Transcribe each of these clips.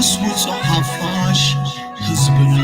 ስውጹ ሓፋሽ ህዝብና።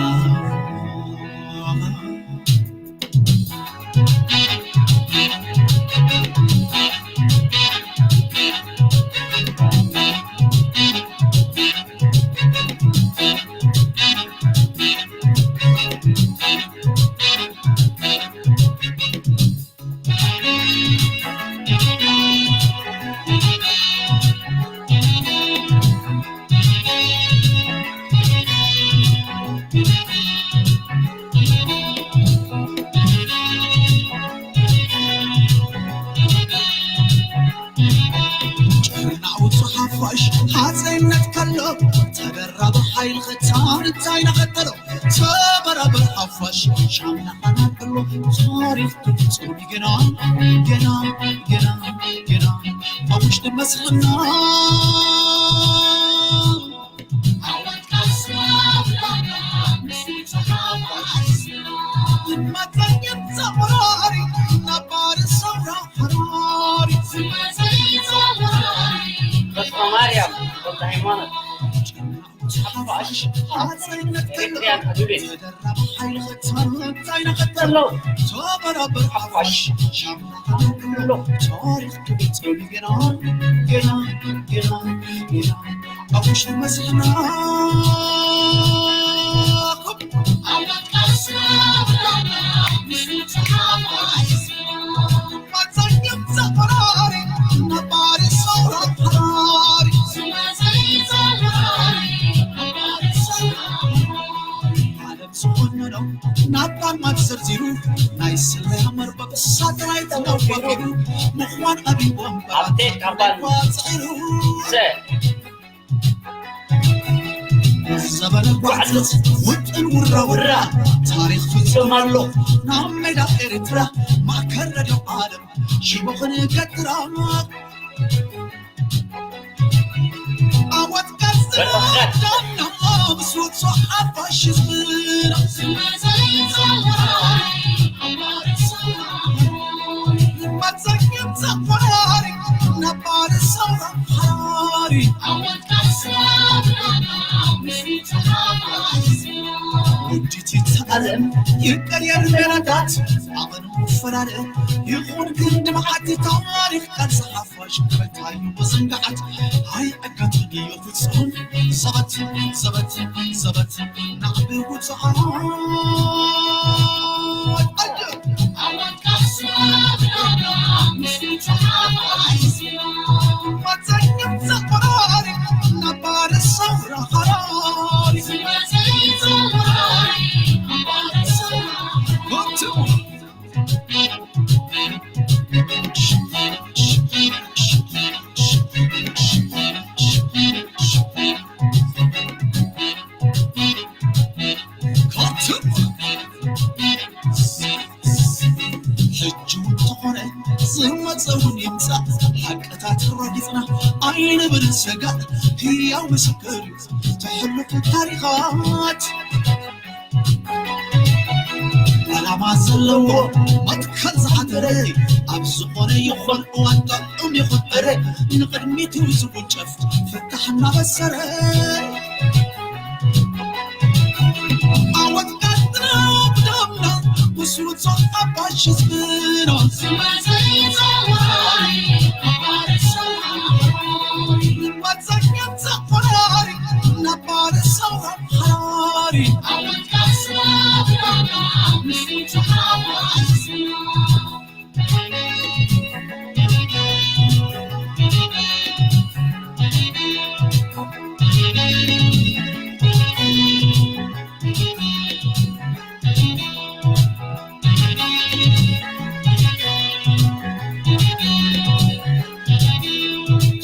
ጨርና ውጹ ሓፋሽ ሃፀይነት ከሎ ተደራቢ ሓይሊ ክታን እንታይ ነኸተሎ ተበራበር ሓፋሽ ሻምና ሓናን ከሎ ታሪኽ ትፍጹም ገና ገና ገና ገና ኣብ ውሽጢ መስሕና ተስፋ ማርያም ወልደ ሃይማኖት ሓፋሽ ኤርትርያን ህዝብን ዘሎ ሓፋሽ ዘሎ ዝኾነኖ ናብ ዳልማት ዘርዚሩ ናይ ስለያ መርበብ ሳተላይት ነዋቂሩ ምዃን ኣቢቦም ኣፕዴት ካብ ባል ጸዒሩ ዘ ዘበነ ጓዕዘት ውጥን ውራ ውራ ታሪኽ ፍጹም ኣሎ ናብ ሜዳ ኤርትራ ማእከል ረድዮ ዓለም ሽቦ ክንገትራ ዓወት ቀጽሎ ዳና ምስ ወጽኦ ሓፋሽ ህዝብና መጸግም ዘቆራሪ ነባሪ ሰውራ ሓራሪ ውዲት ይተኣለም ይቀየር ሜላታት ኣቐኑ ፈላለ ይኹን ክንዲ መዓልቲ ታሪኽ ቃል ዝሓፋሽ ምሕረታዩ ብዝንጋዓት ኣይዕገትን እዩ ፍጹም ዘበት ዘበት ዘበት ናዕቢ ውፅዓት ኣየ ሕጂ እውን ተኾነ ዝመፀ እውን ይምፃእ ሓቅታት ረጊፅና ኣይንብል ሰጋእ ህያው ምስክር እዩ ተሕልፉ ታሪኻት ዓላማ ዘለዎ መትከል ዝሓደረ ኣብ ዝኾነ ይኹን እዋን ጠዑም ይኹን ዕረ ንቕድሚት እዩ ዝውንጨፍ ፍታሕ እናበሰረ ዓወት ቀጥና ብደምና ብስሩት ዞን ኣባሽ ህዝብና መፀኛም ዘቆራሪ ነባር ሰው ሓራሪ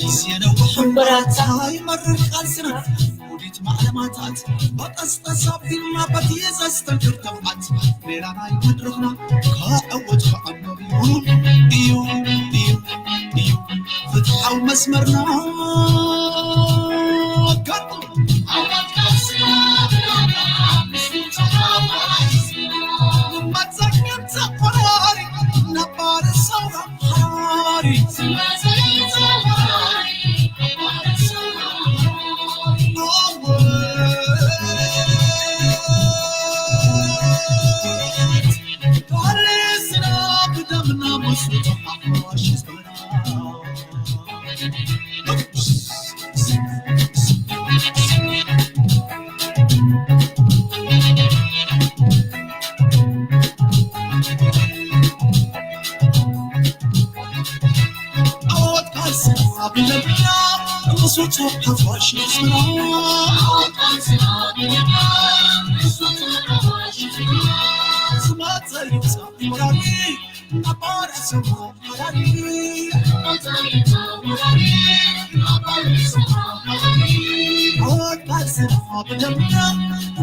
ግዜ ነዊሕ እምበራታ ይመርር ቃልስና ውዲት ማዕለማታት በጠስጠስ ኣቢልና በቲ ዘስተንክር ተብዓት ሜላ ናይ መድረኽና ከዕውት ከዕመብ እዩ እዩ እዩ እዩ ፍትሓዊ መስመርና ቀጥል ዓወት ካልስና ብለምያ ምስ ውጹዕ ሓፋሽ ህዝብና። ዝመጸ ይምጻእ ወራሪ፣ ነባር ስሙ ሓራሪ። ዓወት ካልስና ብለምያ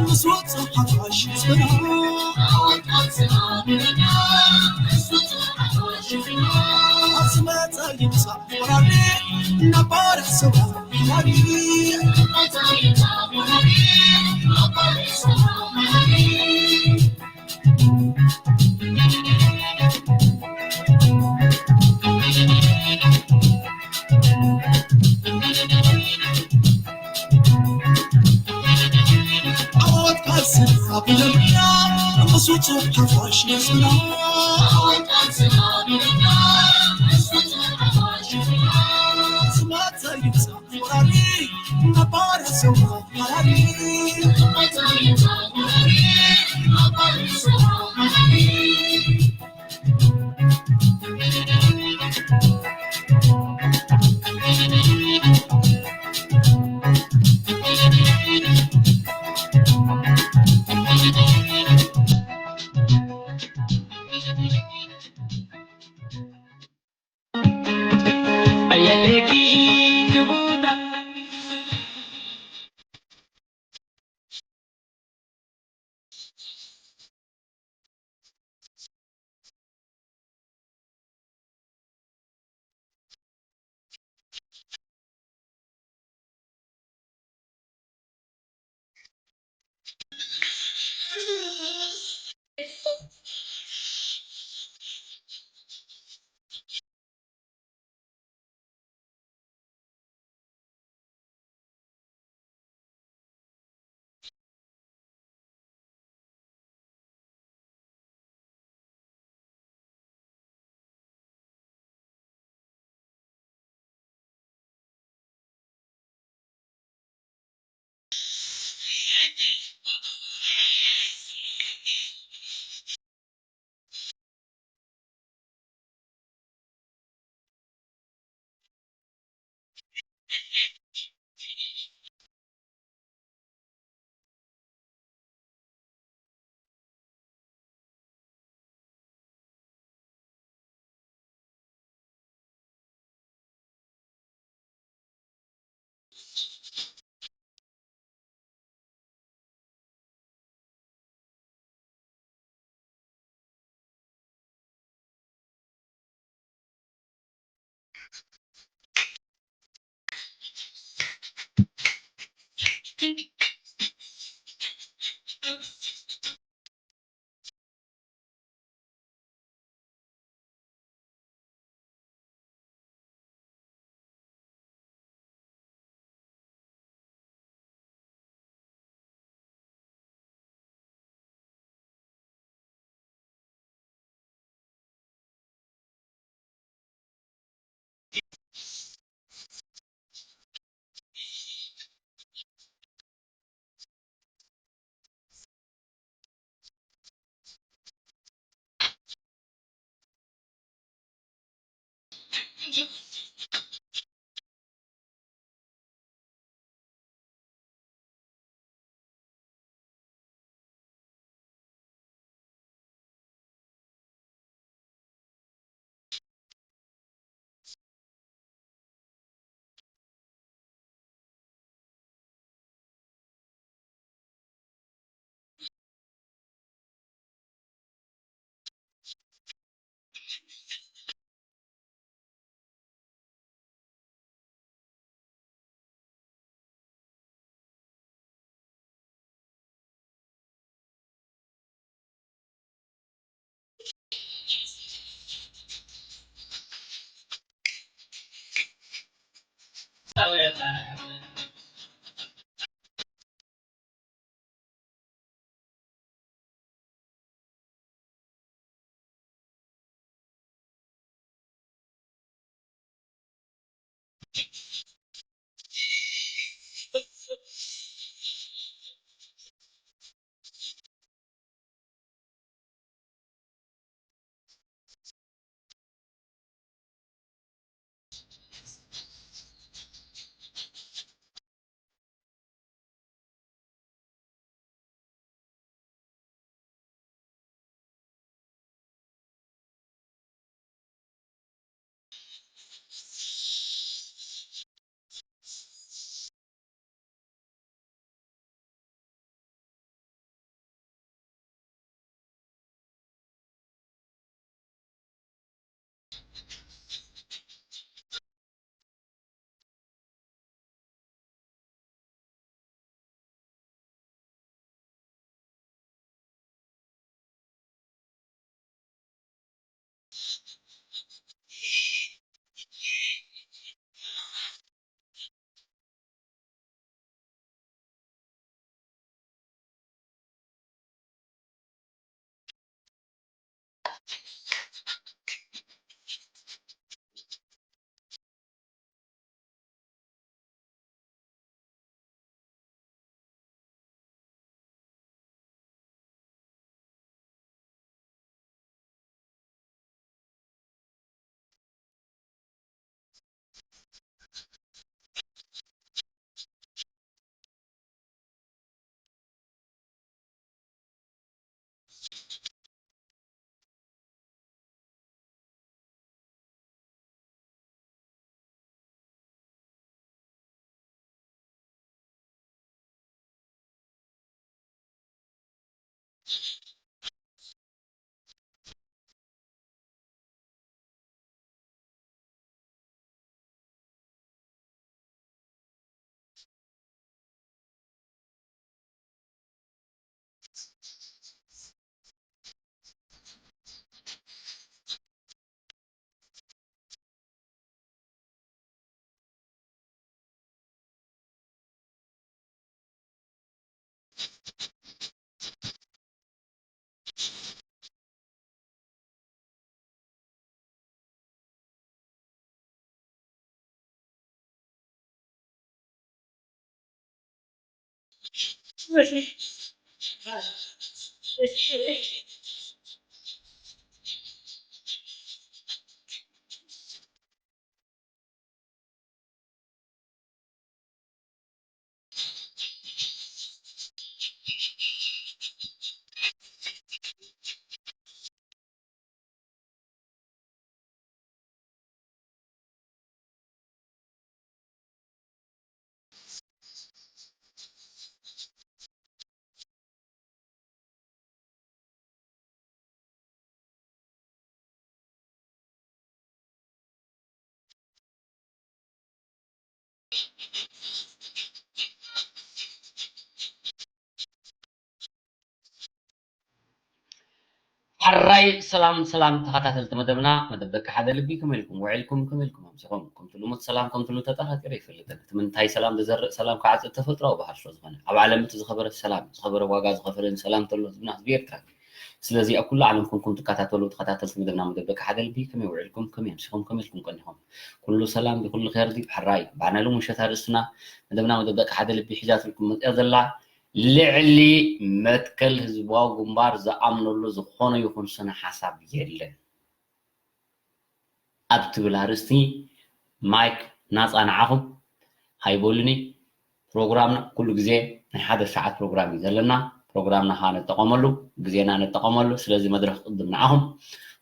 ምስ ውጹዕ ሓፋሽ ህዝብና። ዝመጸ ይምጻእ ወራሪ፣ ነባር ስሙ ሓራሪ። ዓወት ካልስና ብለምያ ምስ ውጹዕ ሓፋሽ ህዝብና። ዝመጸ ይምጻእ ወራሪ፣ ነባር ስሙ ሓራሪ። ሕራይ ሰላም ሰላም ተኸታተልቲ መደብና፣ መደብ ደቂ ሓደ ልቢ፣ ከመይ ኢልኩም ውዒልኩም? ከመይ ኢልኩም ኣምሲኹም? ከምቲ ልሙድ ሰላም ከምቲ ልሙድ ተጠራጢረ ኣይፈልጥን። እቲ ምንታይ ሰላም ዝዘርእ ሰላም ክዓጽድ ተፈጥሮኣዊ ባህሪ ስለ ዝኾነ፣ ኣብ ዓለም እቲ ዝኸበረ ሰላም፣ ዝኸበረ ዋጋ ዝኸፈለን ሰላም ተሎ ህዝብና ህዝቢ ኤርትራ። ስለዚ ኣብ ኩሉ ዓለም ኮንኩም ትከታተሉ ተኸታተልቲ መደብና መደብ ደቂ ሓደ ልቢ፣ ከመይ ውዒልኩም? ከመይ ኣምሲኹም? ከመይ ኢልኩም ቀኒኹም? ኩሉ ሰላም ድዩ? ኩሉ ኸይር ድዩ? ሕራይ፣ ባዕና ሎሚ ምሸት ኣርእስትና መደብና መደብ ደቂ ሓደ ልቢ ሒዛትልኩም መጽያ ዘላ ልዕሊ መትከል ህዝባዊ ግንባር ዝኣምነሉ ዝኾነ ይኹን ስነ ሓሳብ የለን ኣብ ትብል ኣርእስቲ ማይክ ናጻ ንዓኹም። ሃይቦልኒ። ፕሮግራምና ኩሉ ግዜ ናይ ሓደ ሰዓት ፕሮግራም እዩ ዘለና። ፕሮግራምና ኸዓ ንጠቐመሉ፣ ግዜና ንጠቐመሉ። ስለዚ መድረኽ ቅድም ንዓኹም፣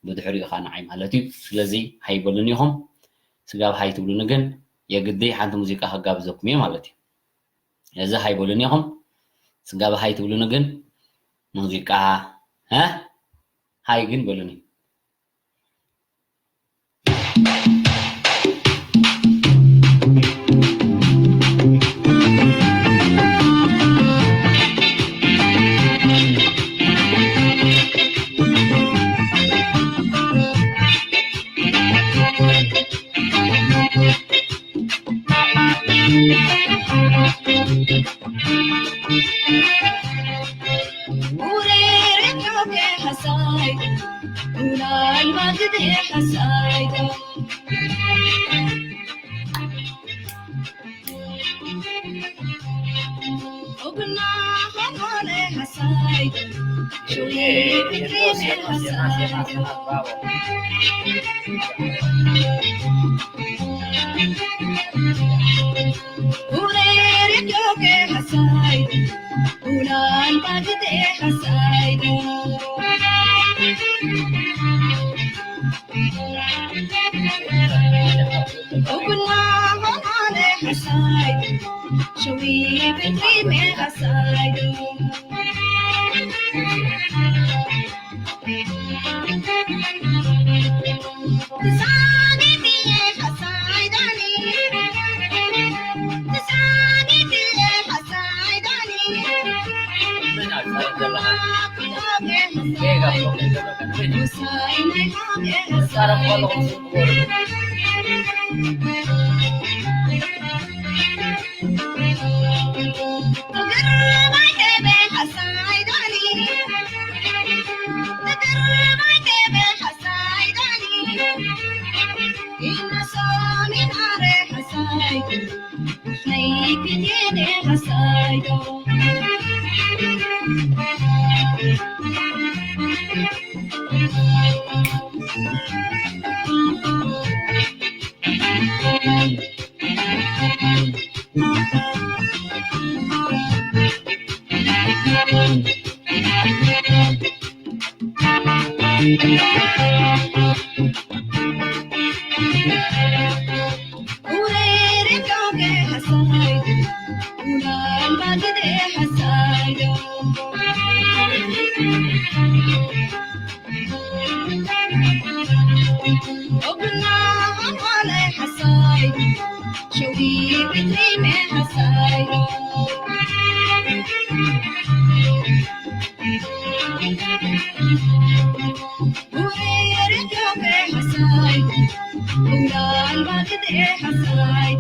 ብድሕሪኡ ኸዓ ንዓይ ማለት እዩ። ስለዚ ሃይቦልኒ ኢኹም። ስጋብ ሃይ ትብሉኒ ግን የግዲ ሓንቲ ሙዚቃ ከጋብዘኩም እየ ማለት እዩ። እዚ ሃይ በሉኒ ኢኹም። ስጋብ ሃይ ትብሉኒ ግን ሙዚቃ፣ እ? ሃይ ግን በሉኒ። ኦብና ኣማለ ሓሳይ ሸዊ ብትሪሜ ሓሳይ ቡሬር ጆቤ ሓሳይ ኡላን ባግዴ ሓሳይ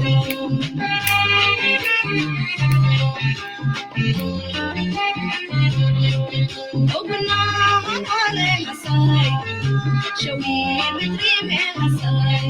ኦብና ኣማለ ሓሳይ ሸዊ ብትሪሜ ሓሳይ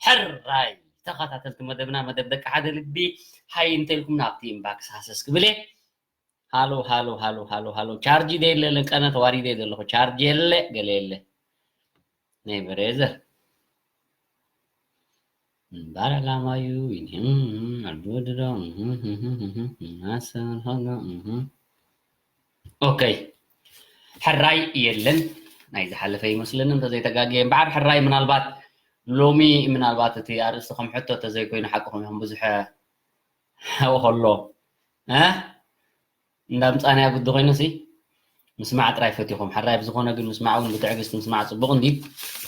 ሕራይ ተኸታተልቲ መደብና፣ መደብ ደቂ ሓደ ልቢ፣ ሃይ እንተልኩም ናብቲ ኢንባክስ ሃሰስ ክብል እየ። ሃሎ ሃሎ ሃሎ ሃሎ ሃሎ፣ ቻርጅ ደ የለ፣ ልንቀነ ተዋሪደ ዘለኹ፣ ቻርጅ የለ፣ ገለ የለ። ናይ በሬዘር እምባር ዕላማዩ ይንህም ኣልወድዶ። ኦኬ፣ ሕራይ የለን። ናይ ዝሓለፈ ይመስለኒ እንተዘይተጋግየ እምበዓር፣ ሕራይ ምናልባት ሎሚ፣ ምናልባት እቲ ኣርእስቲ ከም ሕቶ ተዘይኮይኑ፣ ሓቅኹም ኢኹም፣ ብዙሕ ከሎ እ እንዳምጻናያ ግዲ ኮይኑሲ ምስማዕ ጥራይ ፈቲኹም። ሕራይ ብዝኾነ ግን ምስማዕ እውን ብትዕግስቲ ምስማዕ ጽቡቕ እንዲ።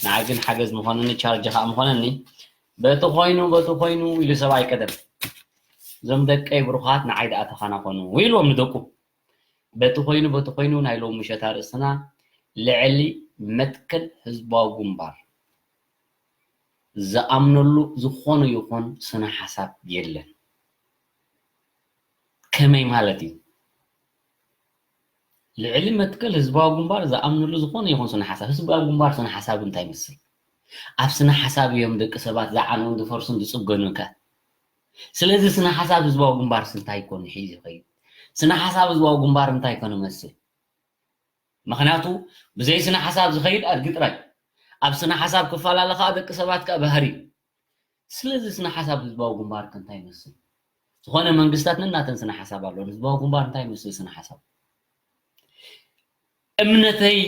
ንዓይ ግን ሓገዝ ምኾነኒ፣ ቻርጅ ከኣ ምኾነኒ። በቲ ኮይኑ በቲ ኮይኑ ኢሉ ሰብኣይ ቀደም፣ እዞም ደቀይ ብሩኻት ንዓይ ደኣ ተኻናኸኑ ኢልዎም ንደቁ። በቲ ኮይኑ በቲ ኮይኑ ናይ ሎሚ ምሸት ኣርእስትና ልዕሊ መትከል ህዝባዊ ግንባር ዝኣምነሉ ዝኾነ ይኹን ስነ ሓሳብ የለን። ከመይ ማለት እዩ? ልዕሊ መትከል ህዝባዊ ግንባር ዝኣምነሉ ዝኾነ ይኹን ስነ ሓሳብ። ህዝባዊ ግንባር ስነ ሓሳብ እንታይ ይመስል? ኣብ ስነ ሓሳብ እዮም ደቂ ሰባት ዝዓንውን ዝፈርሱን ዝጽገኑን ከ። ስለዚ ስነ ሓሳብ ህዝባዊ ግንባርስ እንታይ ኮን ሒዙ ይኸይድ? ስነ ሓሳብ ህዝባዊ ግንባር እንታይ ኮን ይመስል? ምኽንያቱ ብዘይ ስነ ሓሳብ ዝኸይድ ኣድጊ ጥራይ። ኣብ ስነ ሓሳብ ክፈላለ ከኣ ደቂ ሰባት ከኣ ባህሪ። ስለዚ ስነ ሓሳብ ህዝባዊ ግንባር ከ እንታይ ይመስል? ዝኾነ መንግስታት ነናተን ስነ ሓሳብ ኣለወን። ህዝባዊ ግንባር እንታይ ይመስል ስነ ሓሳብ? እምነተይ፣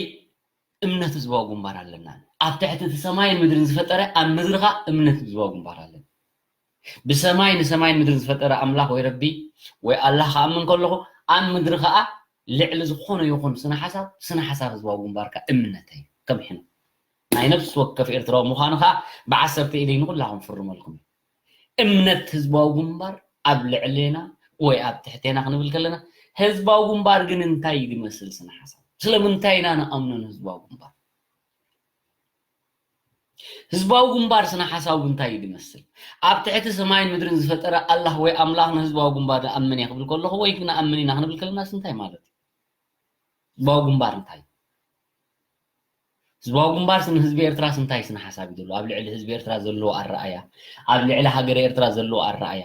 እምነት ህዝባዊ ግንባር ኣለና። ኣብ ትሕቲ እቲ ሰማይን ምድርን ዝፈጠረ፣ ኣብ ምድሪ ኸኣ እምነት ህዝባዊ ግንባር ኣለና። ብሰማይ ንሰማይን ምድርን ዝፈጠረ ኣምላኽ ወይ ረቢ ወይ ኣላህ ክኣምን ከለኹ፣ ኣብ ምድሪ ኸኣ ልዕሊ ዝኾነ ይኹን ስነ ሓሳብ፣ ስነ ሓሳብ ህዝባዊ ግንባር ከኣ እምነተይ። ከም ሕነ ናይ ነፍሲ ወከፍ ኤርትራዊ ምዃኑ ኸኣ ብዓሰርተ ኢደይ ንኹላኹም ፍርመልኩም። እምነት ህዝባዊ ግንባር ኣብ ልዕሌና ወይ ኣብ ትሕቴና ክንብል ከለና፣ ህዝባዊ ግንባር ግን እንታይ እዩ ዝመስል ስነ ሓሳብ? ስለምንታይ ኢና ንኣምኖ ንህዝባዊ ግንባር? ህዝባዊ ግንባር ስነ ሓሳቡ እንታይ እዩ ዝመስል? ኣብ ትሕቲ ሰማይን ምድርን ዝፈጠረ ኣላህ ወይ ኣምላኽ ንህዝባዊ ግንባር ንኣምን እየ ክብል ከለኹ ወይ ንኣምን ኢና ክንብል ከለናስ እንታይ ማለት እዩ? ህዝባዊ ግንባር እንታይ እዩ? ህዝባዊ ግንባርስ ንህዝቢ ኤርትራስ እንታይ ስነ ሓሳብ እዩ ዘለዎ? ኣብ ልዕሊ ህዝቢ ኤርትራ ዘለዎ ኣረኣእያ፣ ኣብ ልዕሊ ሃገረ ኤርትራ ዘለዎ ኣረኣእያ፣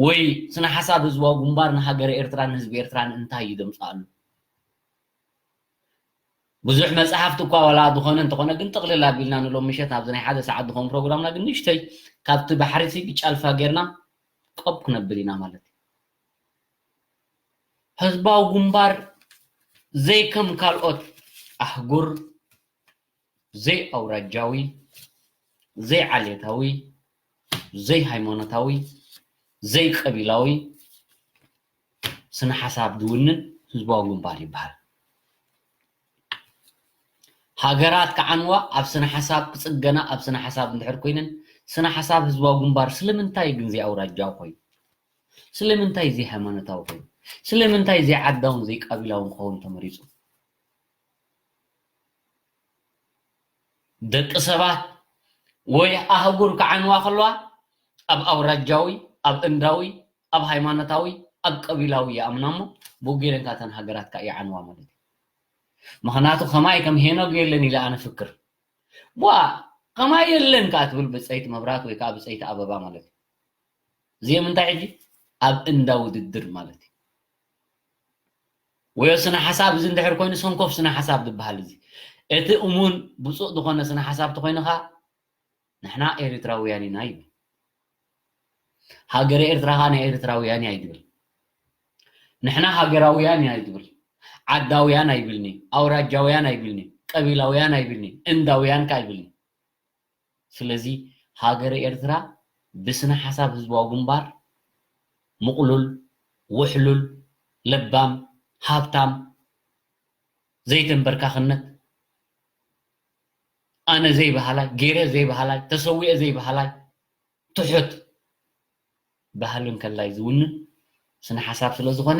ወይ ስነ ሓሳብ ህዝባዊ ግንባር ንሃገረ ኤርትራ ንህዝቢ ኤርትራን እንታይ እዩ ዘምጽኣሉ? ብዙሕ መጽሓፍቲ እኳ ዋላ ዝኾነ እንተኾነ፣ ግን ጥቕልል ኣቢልና ንሎም ምሸት ናብዚ ናይ ሓደ ሰዓት ዝኾን ፕሮግራምና ግን ንእሽተይ ካብቲ ባሕሪሲ ብጫልፋ ጌርና ቆብ ክነብል ኢና ማለት እዩ። ህዝባዊ ግንባር ዘይከም ካልኦት ኣህጉር ዘይኣውራጃዊ፣ ዘይዓሌታዊ፣ ዘይሃይማኖታዊ፣ ዘይቀቢላዊ ስነ ሓሳብ ዝውንን ህዝባዊ ግንባር ይበሃል። ሃገራት ክዓንዋ ኣብ ስነ ሓሳብ ክጽገና ኣብ ስነ ሓሳብ እንድሕር ኮይነን፣ ስነ ሓሳብ ህዝባዊ ግንባር ስለምንታይ ግን ዘይኣውራጃዊ ኮይኑ? ስለምንታይ ዘይሃይማኖታዊ ኮይኑ? ስለምንታይ ዘይዓዳውን ዘይቀቢላውን ክኸውን ተመሪጹ? ደቂ ሰባት ወይ ኣህጉር ክዓንዋ ከለዋ ኣብ ኣውራጃዊ፣ ኣብ እንዳዊ፣ ኣብ ሃይማኖታዊ፣ ኣብ ቀቢላዊ ይኣምና እሞ ብኡ ገይረን ካተን ሃገራት ከዓ ይዓንዋ ማለት እዩ። ምኽንያቱ ከማይ ከም ሄኖግ የለን ኢለ ኣነ ፍክር። ቧ ከማይ የለን ከዓ ትብል ብፀይቲ መብራት ወይ ከዓ ብፀይቲ ኣበባ ማለት እዩ። እዚኦም እንታይ ሕጂ ኣብ እንዳ ውድድር ማለት እዩ። ወዮ ስነ ሓሳብ እዚ እንድሕር ኮይኑ ሰንኮፍ ስነ ሓሳብ ዝበሃል እዚ እቲ እሙን ብፁእ ዝኾነ ስነ ሓሳብ ተኮይንኻ ንሕና ኤርትራውያን ኢና ይብል። ሃገረ ኤርትራ ኸዓ ናይ ኤርትራውያን እያ ይብል። ንሕና ሃገራውያን ኢና ይብል። ዓዳውያን ኣይብልኒ፣ ኣውራጃውያን ኣይብልኒ፣ ቀቢላውያን ኣይብልኒ፣ እንዳውያን ከ ኣይብልኒ። ስለዚ ሃገረ ኤርትራ ብስነ ሓሳብ ህዝባዊ ግንባር ምቕሉል፣ ውሕሉል፣ ለባም፣ ሃብታም፣ ዘይተንበርካኽነት፣ ኣነ ዘይበሃላይ፣ ገይረ ዘይበሃላይ፣ ተሰዊአ ዘይበሃላይ፣ ትሑት ባህልን ከላይ ዝውንን ስነ ሓሳብ ስለ ዝኾነ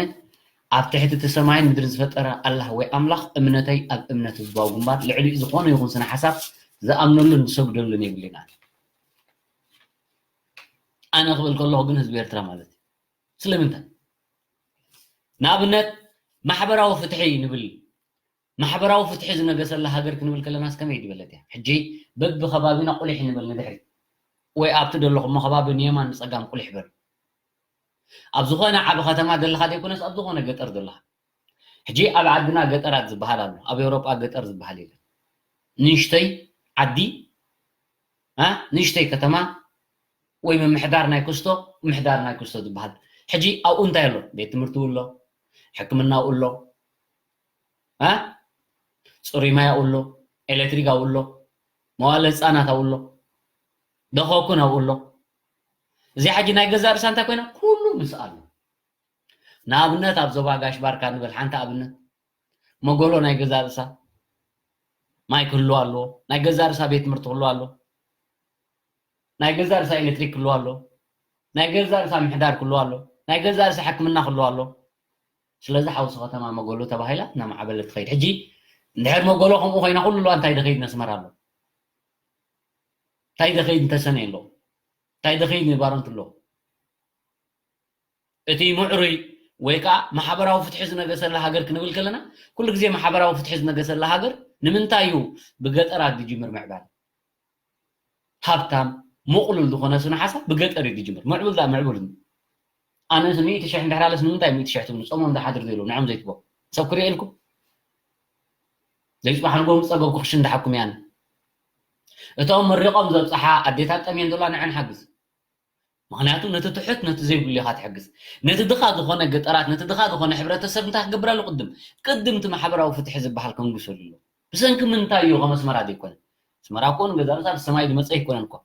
ኣብ ትሕቲ እቲ ሰማይን ምድርን ዝፈጠረ ኣላህ ወይ ኣምላኽ እምነተይ ኣብ እምነት ህዝባዊ ግንባር ልዕሊኡ ዝኾነ ይኹን ስነ ሓሳብ ዝኣምነሉን ዝሰግደሉን የብለይን ኣነ። ኣነ ክብል ከለኹ ግን ህዝቢ ኤርትራ ማለት እዩ። ስለምንታይ? ንኣብነት ማሕበራዊ ፍትሒ ንብል። ማሕበራዊ ፍትሒ ዝነገሰላ ሃገር ክንብል ከለናስ ከመይ ዝበለት እያ? ሕጂ በብኸባቢና ቁሊሕ ንበል ንድሕሪት ወይ ኣብቲ ዘለኹሞ ከባቢ ንየማን ንፀጋም ቁሊሕ በሉ። ኣብ ዝኾነ ዓቢ ከተማ ዘለኻ ዘይኮነስ ኣብ ዝኾነ ገጠር ዘለኻ። ሕጂ ኣብ ዓድና ገጠራት ዝበሃል ኣሎ፣ ኣብ ኤውሮጳ ገጠር ዝበሃል የለን። ንእሽተይ ዓዲ ኣ ንእሽተይ ከተማ ወይ ምምሕዳር ናይ ክስቶ ምምሕዳር ናይ ክስቶ ዝበሃል። ሕጂ ኣብኡ እንታይ ኣሎ? ቤት ትምህርቲ ኣሎ፣ ሕክምና ኣብኡ ኣሎ፣ ኣ ፅሩይ ማይ ኣብኡ ኣሎ፣ ኤሌክትሪክ ኣብኡ ኣሎ፣ መዋለ ህፃናት ኣብኡ ኣሎ፣ ደኸኩን ኣብኡ ኣሎ። እዚኣ ሕጂ ናይ ገዛእ ርእሳ እንታይ ኮይና? ኩሉ ምስ ኣሎ። ንኣብነት ኣብ ዞባ ጋሽ ባርካ ንበል ሓንቲ ኣብነት፣ መጎሎ ናይ ገዛእ ርእሳ ማይ ክህልዋ ኣለዎ፣ ናይ ገዛእ ርእሳ ቤት ትምህርቲ ክህልዋ ኣለዎ፣ ናይ ገዛእ ርእሳ ኤሌክትሪክ ክህልዋ ኣለዎ፣ ናይ ገዛእ ርእሳ ምሕዳር ክህልዋ ኣለዎ፣ ናይ ገዛእ ርእሳ ሕክምና ክህልዋ ኣለዎ። ስለዚ ሓውሲ ከተማ መጎሎ ተባሂላ እናማዕበለት ትኸይድ። ሕጂ እንድሕር መጎሎ ከምኡ ኮይና ኩሉ እዋን እንታይ ደኸይድ ነስመራ ኣሎ? እንታይ ደኸይድ ንተሰነይ ኣሎ? እንታይ ደኸይድ ንባረንቱ ኣሎ? እቲ ምዕሩይ ወይ ከዓ ማሕበራዊ ፍትሒ ዝነገሰላ ሃገር ክንብል ከለና ኩሉ ግዜ ማሕበራዊ ፍትሒ ዝነገሰላ ሃገር ንምንታይ እዩ ብገጠራት ዝጅምር ምዕባለ? ሃብታም ምቕሉል ዝኾነ ስነ ሓሳብ ብገጠር እዩ ዝጅምር። ምዕቡል ዳ ምዕቡል። ኣነስ ሚእቲ ሽሕ እንድሕር ኣለስ ንምንታይ ሚእቲ ሽሕ ትብሉ? ጾሞም ዝሓድር ዘይብሎም ንዖም ዘይትቦ ሰብ ክሪኦ ኢልኩም ዘይፅባሕ ንጎም ዝፀገብኩ ክሽን ድሓኩም እያነ። እቶም መሪቖም ዘብፅሓ ኣዴታት ጠምየን ዘለዋ ንዐን ሓግዝ። ምኽንያቱ ነቲ ትሑት ነቲ ዘይብሉ ኢኻ ትሕግዝ። ነቲ ድኻ ዝኾነ ገጠራት ነቲ ድኻ ዝኾነ ሕብረተሰብ እንታይ ክገብር ኣሎ? ቅድም ቅድም እቲ ማሕበራዊ ፍትሒ ዝበሃል ከንግሰሉ ኣሎ። ብሰንኪ ምንታይ እዩ ከም ኣስመራ ዘይኮነ? ኣስመራ እኮ ንገዛ ርእሳ ብሰማይ ዝመፀ ኣይኮነን እኮ።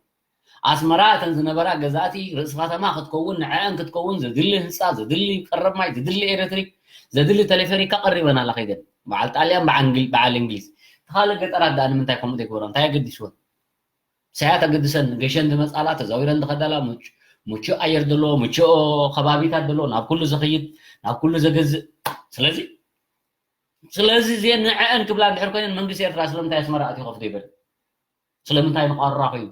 ኣስመራ እተን ዝነበራ ገዛእቲ ርእሲ ከተማ ክትከውን ንዐአን ክትከውን ዘድሊ ህንፃ ዘድሊ ቀረብ ማይ ዘድሊ ኤሌክትሪክ ዘድሊ ቴሌፈሪካ ቀሪበን ኣላ ከይደን በዓል ጣልያን በዓል እንግሊዝ እቲ ካልእ ገጠራት ደኣ ንምንታይ ከምኡ ዘይግበሮ እንታይ ኣገዲስወን? ሳያት ኣገድሰን ገሸን ዝመፃላ ተዛዊረን ዝኸዳላ ምቹእ ኣየር ዘለዎ ምቹእ ከባቢታት ዘለዎ ናብ ኩሉ ዘኽይድ ናብ ኩሉ ዘገዝእ ስለዚ ስለዚ እዚአን ንዐአን ክብላ እንድሕር ኮይነን መንግስቲ ኤርትራ ስለምንታይ ኣስመራ ኣትዩ ከፍቶ ይበል? ስለምንታይ ንቋራ ኮይኑ?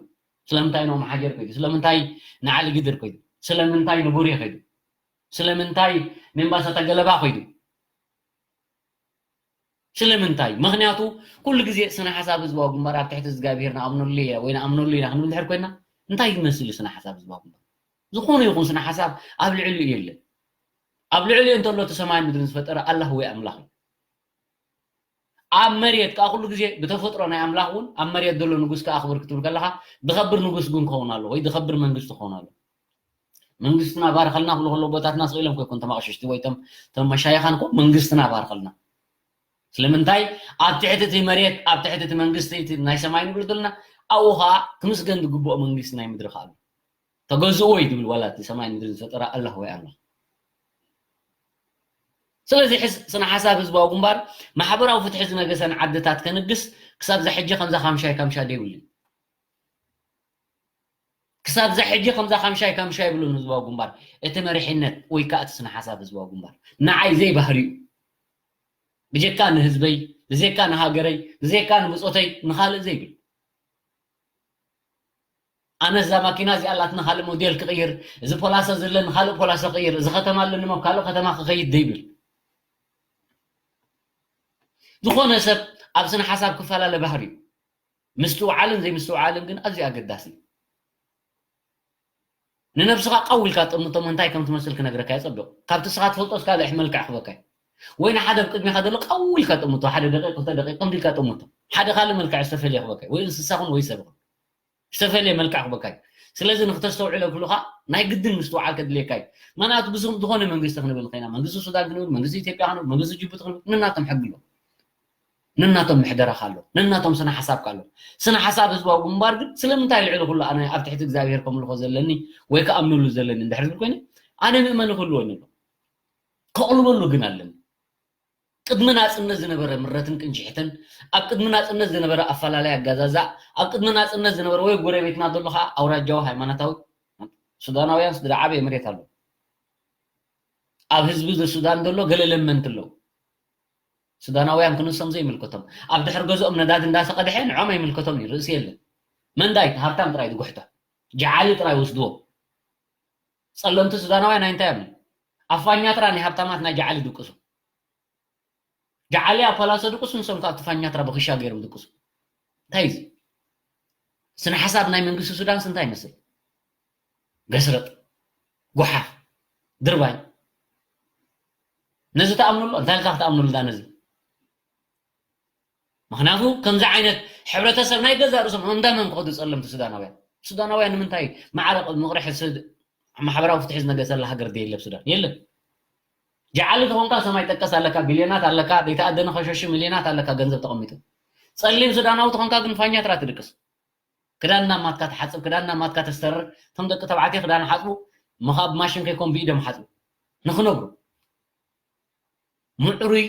ስለምንታይ ንኦም ሓጀር ከይዱ? ስለምንታይ ንዓሊ ግድር ከይዱ? ስለምንታይ ንቡሬ ከይዱ? ስለምንታይ ንእምባሳታ ገለባ ከይዱ? ስለምንታይ? ምኽንያቱ ኩሉ ግዜ ስነ ሓሳብ ህዝባዊ ግንባር ኣብ ትሕቲ እግዚኣብሄር ንኣምነሉ እየ ወይ ንኣምነሉ ኢና ክንብል እንድሕር ኮይና፣ እንታይ ይመስል እዩ ስነ ሓሳብ ህዝባዊ ግንባር? ዝኾነ ይኹን ስነ ሓሳብ ኣብ ልዕሊኡ የለን። ኣብ ልዕሊኡ እንተሎ እቲ ሰማይን ምድርን ዝፈጠረ ኣላህ ወይ ኣምላኽ እዩ። ኣብ መሬት ከኣ ኩሉ ግዜ ብተፈጥሮ ናይ ኣምላኽ እውን ኣብ መሬት ዘሎ ንጉስ ከኣ ኣኽብር ክትብል ከለኻ፣ ዝኸብር ንጉስ ግን ክኸውን ኣሎ ወይ ዝኸብር መንግስቲ ክኸውን ኣሎ። መንግስትና ባርኸልና ክብሉ ከለዉ ቦታትና ስቕ ኢሎም ከይኮኑ ተማቕሽሽቲ ወይ ተም ተመሻይኻን እኮ መንግስትና ባርኸልና። ስለምንታይ ኣብ ትሕቲ እቲ መሬት ኣብ ትሕቲ እቲ መንግስቲ እቲ ናይ ሰማይ ንብል ዘለና ኣብኡ ኸዓ ክምስገን ዝግብኦ መንግስቲ ናይ ምድሪ ኸዓ ኣሎ። ተገዝእዎ እዩ ዝብል ዋላ እቲ ሰማይ ምድሪ ዝፈጠረ ኣላህ ወይ ኣምላኽ። ስለዚ ሕዝ ስነ ሓሳብ ህዝባዊ ግንባር ማሕበራዊ ፍትሒ ዝነገሰን ዓድታት ከንግስ ክሳብ ዛ ሕጂ ከምዛ ካምሻይ ካምሻ ደይብሉ እዩ። ክሳብ ዛ ሕጂ ከምዛ ካምሻይ ካምሻይ ይብሉን ህዝባዊ ግንባር። እቲ መሪሕነት ወይ ከዓ እቲ ስነ ሓሳብ ህዝባዊ ግንባር ንዓይ ዘይባህሪኡ ብጀካ ንህዝበይ ብዘካ ንሃገረይ ብዘካ ንብፆተይ ንኻልእ ዘይብል ኣነ እዛ ማኪና እዚኣ ኣላትና ካልእ ሞዴል ክቕይር እዚ ፖላሰ ዘለኒ ካልእ ፖላሰ ክቕይር እዚ ከተማ ኣለኒ ሞ ካልእ ከተማ ክኸይድ ዘይብል ዝኾነ ሰብ ኣብ ስነ ሓሳብ ክፈላለ ባህሪ እዩ ምስትውዓልን ዘይምስትውዓልን ግን ኣዝዩ ኣገዳሲ እዩ ንነብስኻ ቀው ኢልካ ጥምቶም እንታይ ከም ትመስል ክነግረካ እየ ጸቢቑ ካብቲ ስኻ ትፈልጦስ ካልእ መልክዕ ክበካ እዩ ወይ ንሓደ ኣብ ቅድሚኻ ዘሎ ቀው ኢልካ ጥምቶ ሓደ ደቂቕ ክልተ ደቂቕ ከምዚ ኢልካ ጥምቶ ሓደ ካልእ መልክዕ ዝተፈልየ ክበካ እዩ ወይ እንስሳ ኹን ወይ ሰብ ኹን ዝተፈልየ መልክዕ ክበካ እዩ ስለዚ ንክተስተውዕለ ክብሉኻ ናይ ግድን ምስትውዓል ከድልየካ እዩ ምክንያቱ ብዝኾነ መንግስቲ ክንብል ንኸይና መንግስቲ ሱዳን ክንብል መንግስቲ ኢትዮጵያ ክንብል መንግስቲ ጅቡቲ ክንብል ንናቶም ሕጊ ኣሎ ነናቶም ምሕደራ ካሎ ነናቶም ስነ ሓሳብ ካሎ ስነ ሓሳብ ህዝባዊ ግንባር ግን ስለምንታይ ልዕሊ ኩሉ ኣነ ኣብ ትሕቲ እግዚኣብሄር ከምልኾ ዘለኒ ወይ ከኣምነሉ ዘለኒ እንድሕር ዝብል ኮይነ ኣነ ምእመኒ ክህልወኒ ኣሎ ከቕልበሉ ግን ኣለኒ ቅድሚ ናፅነት ዝነበረ ምረትን ቅንጅሕትን ኣብ ቅድሚ ናፅነት ዝነበረ ኣፈላለይ ኣጋዛዛእ ኣብ ቅድሚ ናፅነት ዝነበረ ወይ ጎረቤትና ዘሎ ከዓ ኣውራጃዊ ሃይማኖታዊ ሱዳናውያን ስድራ ዓበየ መሬት ኣሎ ኣብ ህዝቢ ሱዳን ዘሎ ገለ ለመንቲ ኣለዉ ሱዳናውያን ክንሶም ዘይምልከቶም ኣብ ድሕር ገዝኦም ነዳዲ እንዳተቐድሐ ንዖም ኣይምልከቶም እዩ ርእሲ የለን መንዳይ ሃብታም ጥራይ ዝጉሕቶ ጃዓሊ ጥራይ ወስድዎ ጸለምቲ ሱዳናውያን ናይ እንታይ እዮም ኣፋኛ ጥራ ናይ ሃብታማት ናይ ጃዓሊ ድቅሱ ጃዓሊ ኣብ ፓላሶ ድቅሱ ንሶም ካብ ትፋኛ ጥራ ብክሻ ገይሮም ድቅሱ እንታይ እዚ ስነ ሓሳብ ናይ መንግስቲ ሱዳንስ እንታይ ይመስል ገስረጥ፣ ጎሓፍ፣ ድርባይ ነዚ ትኣምኑ ኣሎ እንታይ ኢልካ ክትኣምኑ ዳ ነዚ ምክንያቱ ከምዚ ዓይነት ሕብረተሰብ ናይ ገዛ ርእሶም እንዳ መን ክኸዱ ጸለምቲ ሱዳናውያን ሱዳናውያን ንምንታይ ማዕረ ቅድሚ ቅርሒ ማሕበራዊ ፍትሒ ዝነገሰላ ሃገር ደየለ ሱዳን የለን ጀዓሊ ተኾንካ ሰማይ ጠቀስ ኣለካ ቢልዮናት ኣለካ ዘይተኣደነ ከሸሹ ሚልዮናት ኣለካ ገንዘብ ተቐሚጡ ጸሊም ሱዳናዊ ተኾንካ ግን ፋኛ ትራ ትድቅስ ክዳን ናብ ማትካ ትሓጽብ ክዳን ናብ ማትካ ተስተርር እቶም ደቂ ተባዕትዮ ክዳን ሓጽቡ ምኻብ ማሽን ከይኮን ብኢዶም ሓጽቡ ንኽነብሩ ምዕሩይ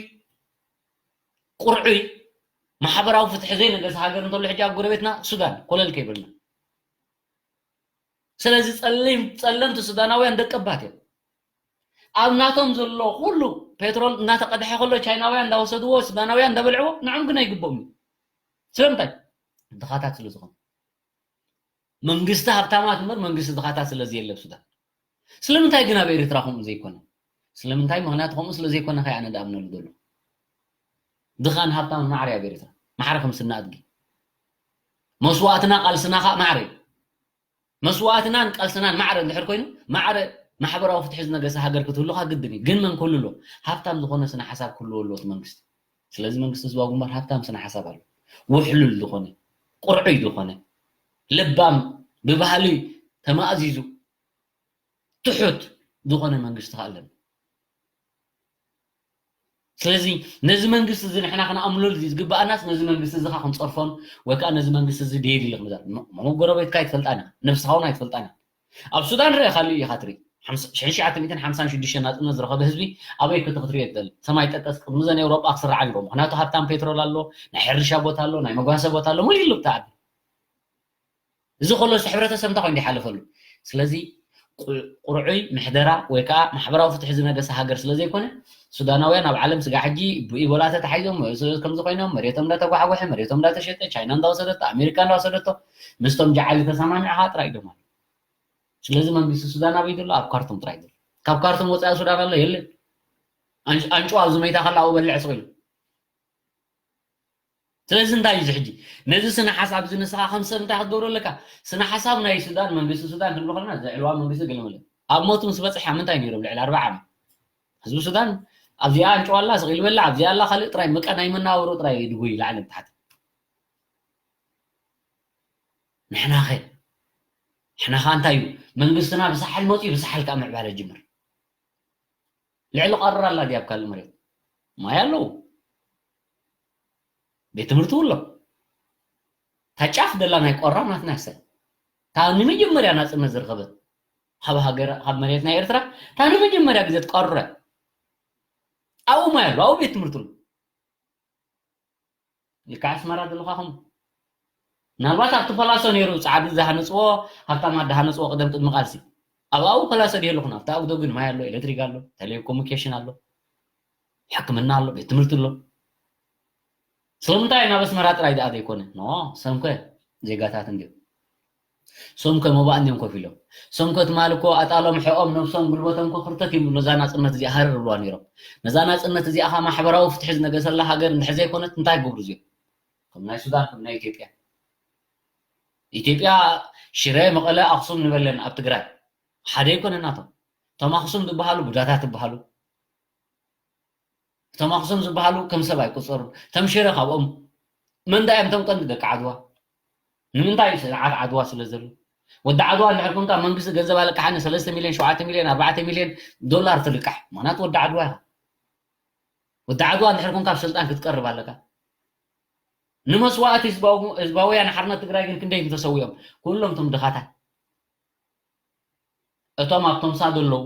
ቁርዑይ ማሕበራዊ ፍትሒ ዘይነገሰ ሃገር እንተሎ ሕጂ ኣብ ጎረቤትና ሱዳን ኮለል ከይብልና ስለዚ ጸሊም ጸለምቲ ሱዳናውያን ደቀባት እዮም ኣብ ናቶም ዘሎ ኩሉ ፔትሮል እናተቀድሐ ከሎ ቻይናውያን እንዳወሰድዎ ሱዳናውያን እንዳበልዕዎ ንዕም ግን ኣይግብኦም እዩ ስለምንታይ ድኻታት ስለ ዝኾኑ መንግስቲ ሃብታማት እምበር መንግስቲ ድኻታት ስለ ዘየለ ኣብ ሱዳን ስለምንታይ ግን ኣብ ኤርትራ ከምኡ ዘይኮነ ስለምንታይ ምክንያቱ ከምኡ ስለ ዘይኮነ ከይ ኣነ ድኣምነሉ ዘሎ ድኻን ሃብታም ማዕረ ኣብ ኤርትራ ማዕረ ከም ስና ኣድጊ መስዋእትና ቃልስና ከዓ ማዕረ እዩ መስዋእትናን ቃልስናን ማዕረ እንድሕር ኮይኑ ማዕረ ማሕበራዊ ፍትሒ ዝነገሰ ሃገር ክትህሉ ከዓ ግድን እዩ ግን መን ክህሉ ኣሎ ሃብታም ዝኾነ ስነ ሓሳብ ክህልዎ ኣለዎ እቲ መንግስቲ ስለዚ መንግስቲ ህዝባዊ ግንባር ሃብታም ስነ ሓሳብ ኣሎ ውሕሉል ዝኾነ ቁርዑይ ዝኾነ ለባም ብባህሊ ተማእዚዙ ትሑት ዝኾነ መንግስቲ ከዓ ኣለና ስለዚ ነዚ መንግስቲ እዚ ንሕና ክንኣምነሉ ዝግበኣናስ ነዚ መንግስቲ እዚ ከዓ ክንፀርፎን ወይ ከዓ ነዚ መንግስቲ እዚ ደየድ ኢለ ክንዛር ሞጎረቤትካ ኣይትፈልጣን ኢኻ ነብስኻ እውን ኣይትፈልጣን ኢኻ ኣብ ሱዳን ርአ ካልእ ኢኻ ትርኢ ሽሕን ትሽዓተ ሚእትን ሓምሳን ሽዱሽተን ናፅነት ዝረኸበ ህዝቢ ኣበይ ክትክትሪኦ ትደሊ ሰማይ ጠቀስ ቅድሚ ዘን ኤውሮጳ ክስርዓ ነይሮ ምክንያቱ ሃብታም ፔትሮል ኣሎ ናይ ሕርሻ ቦታ ኣሎ ናይ መጓሰ ቦታ ኣሎ ሙሉ ኢሉ ብትዓቢ እዚ ከሎ እዚ ሕብረተሰብ እንታይ ኮይኑ ይሓለፈሉ ስለዚ ቁርዑይ ምሕደራ ወይ ከዓ ማሕበራዊ ፍትሒ ዝነገሰ ሃገር ስለ ዘይኮነ ሱዳናውያን ኣብ ዓለም ስጋ ሕጂ ብኢቦላ ተታሒዞም ከምዚ ኮይኖም መሬቶም እንዳተጓሕጎሐ መሬቶም እንዳተሸጠ ቻይና እንዳወሰደቶ ኣሜሪካ እንዳወሰደቶ ምስቶም ጃዓሊ ተሰማሚዕኻ ጥራይ ኢሎም ኣለዉ ስለዚ መንግስቲ ሱዳን ኣበይ ዘሎ ኣብ ካርቱም ጥራይ ዘሎ ካብ ካርቱም ወፃኢ ሱዳን ኣሎ የለን ኣንጭዋ ኣብዚ መይታ ከላ ኣብኡ በልዕ ስቕ ኢሉ ስለዚ እንታይ እዩ እዚ ሕጂ? ነዚ ስነ ሓሳብ እዚ ንስኻ ከም ሰብ እንታይ ክትገብሮ ኣለካ? ስነ ሓሳብ ናይ ሱዳን፣ መንግስቲ ሱዳን ክንብሎ ከለና፣ እዚ ዕልዋ መንግስቲ ገለመለ። ኣብ ሞት ምስ በጽሐ ምንታይ ነይሮም? ልዕሊ ኣርብዓ ዓመት። ህዝቢ ሱዳን ኣብዚኣ ኣንጭዋ ኣላ፣ ስቕ ኢሉ በላ፣ ኣብዚኣ ኣላ፣ ካልእ ጥራይ መቃ ናይ መናብሮ ጥራይ ድጉይ ላዕሊ ታሕቲ። ንሕናኸ? ንሕና ኸኣ እንታይ እዩ? መንግስትና ብሳሕል መጺኡ፣ ብሳሕል ከኣ ምዕባለ ጅምር። ልዕሊ ቀረር ኣላ ድያ ኣብ ካልእ መሬት? ማይ ኣለዉ። ቤት ትምህርቲ ኣሎ። እታ ጫፍ ደላ ናይ ቆራ ናትና እያ። እታ ንመጀመርያ ናጽነት ዝረኸበት ካብ ሃገር፣ ካብ መሬት ናይ ኤርትራ፣ እታ ንመጀመርያ ግዜ ትቆረ። ኣብኡ ማይ ኣሎ፣ ኣብኡ ቤት ትምህርቲ ኣሎ። ልክዕ ኣስመራ ዘለኻ ኸም ምናልባት ኣብቲ ፓላሶ ነይሩ ጻዕዲ ዝሃነጽዎ፣ ሃብታማት ዝሃነጽዎ ቅደም ቅድሚ ቃልሲ። ኣብ ኣብኡ ፓላሶ ድየ ኣለኹን? ኣብቲ ኣብዶ ግን ማይ ኣሎ፣ ኤሌክትሪክ ኣሎ፣ ቴሌኮሙኒኬሽን ኣሎ፣ ሕክምና ኣሎ፣ ቤት ትምህርቲ ኣሎ። ስለምንታይ ናብ ኣስመራ ጥራይ ደኣ ዘይኮነ? ኖ፣ ሰምከ ዜጋታት እንድዮም። ሶም ከ መባእ እንድዮም ኮፍ ኢሎም። ሶም ከ ትማል እኮ ኣጣሎም፣ ሕኦም፣ ነብሶም፣ ጉልበቶም እኮ ክርተት ይብሉ ነዛ ናጽነት እዚኣ ሃረር ይብሉዋ ነይሮም። ነዛ ናጽነት እዚኣ ኸኣ ማሕበራዊ ፍትሒ ዝነገሰላ ሃገር እንድሕር ዘይኮነት እንታይ ክገብሩ እዚኦም? ከም ናይ ሱዳን፣ ከም ናይ ኢትዮጵያ። ኢትዮጵያ ሽረ፣ መቐለ፣ ኣኽሱም ንበለን ኣብ ትግራይ። ሓደ ኣይኮነን ናቶም። እቶም ኣኽሱም ዝበሃሉ ቡዳታት ይበሃሉ። እቶም ኣኽሱም ዝበሃሉ ከም ሰብ ኣይቁጸሩን። እቶም ሽረ ካብኦም መን ደኣ እዮም እቶም ቀንዲ ደቂ ዓድዋ? ንምንታይ እዩ ስርዓት ዓድዋ ስለ ዘሎ? ወዲ ዓድዋ እንድሕር ኮንካ መንግስቲ ገንዘብ ኣለቅሓኒ ሰለስተ ሚልዮን፣ ሸውዓተ ሚልዮን፣ ኣርባዕተ ሚልዮን ዶላር ትልቃሕ። ምኽንያቱ ወዲ ዓድዋ ኢኻ። ወዲ ዓድዋ እንድሕር ኮንካ ኣብ ስልጣን ክትቀርብ ኣለካ። ንመስዋእቲ ህዝባዊ-፣ ህዝባውያን ሓርነት ትግራይ ግን ክንደይ እዮም ተሰዊኦም? ኩሎም እቶም ድኻታት። እቶም ኣብ ቶምሳ ዘለዉ፣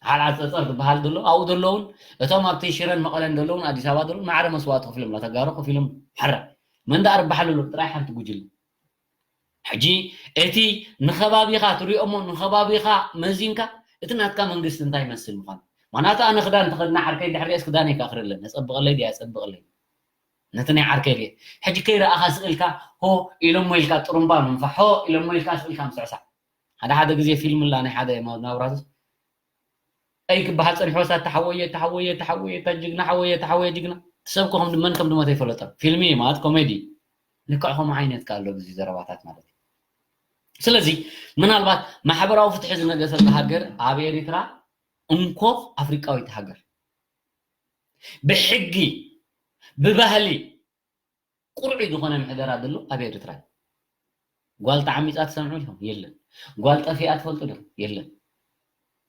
ዓልዓል ጸጸር ዝበሃል ዘሎ፣ ኣብኡ ዘለዉን እቶም ኣብቲ ሽረን መቐለን ዘለዉን ኣዲስ ኣበባ ዘለዉን ማዕረ መስዋእቲ ከፊሎም፣ ተጋሩ ከፊሎም፣ ሕረ። መን ደኣ ርባሕ ኣሎ? ጥራይ ሓንቲ ጉጅለ። ሕጂ እቲ ንኸባቢኻ ትሪኦ እሞ ንኸባቢኻ መዚንካ እቲ ናትካ መንግስቲ እንታይ ይመስል ምዃኑ። ምኽንያቱ ኣነ ክዳን ተኸድና ዓርከይ እንድሕር ሪኤስ ክዳነይ ከእኽረለን፣ የጸብቐለይ ድዩ ኣየጸብቐለይ? ነቲ ናይ ዓርከይ ሪኤ። ሕጂ ከይረኣኻ ስቕ ኢልካ ሆ ኢሎሞ ኢልካ ጥሩምባ ምንፋሕ፣ ሆ ኢሎሞ ኢልካ ስቕ ኢልካ ምስዕሳዕ። ሓደ ሓደ ግዜ ፊልም ኣላ ናይ ሓደ ናብራቱስ ኣይ ክበሃል ጸኒሑ፣ ወሳ ተሓወየ፣ ተሓወየ፣ ተሓወየ፣ እታ ጅግና ሓወየ፣ ተሓወየ ጅግና። እቲ ሰብ እኮ ከም መን ከም ድሞተ ኣይፈለጠን። ፊልሚ እዩ ማለት ኮሜዲ። ልክዕ ከምኡ ዓይነት ከ ኣሎ ብዚ ዘረባታት ማለት እዩ። ስለዚ ምናልባት ማሕበራዊ ፍትሒ ዝነገሰላ ሃገር ኣብ ኤሪትራ እንኮ ኣፍሪቃዊት ሃገር ብሕጊ ብባህሊ ቁርዑይ ዝኾነ ምሕደራ ዘሎ ኣብ ኤርትራ እዩ። ጓል ተዓሚጻ ትሰምዑ ዲኹም? የለን። ጓል ጠፊኣ ትፈልጡ ዲኹም? የለን።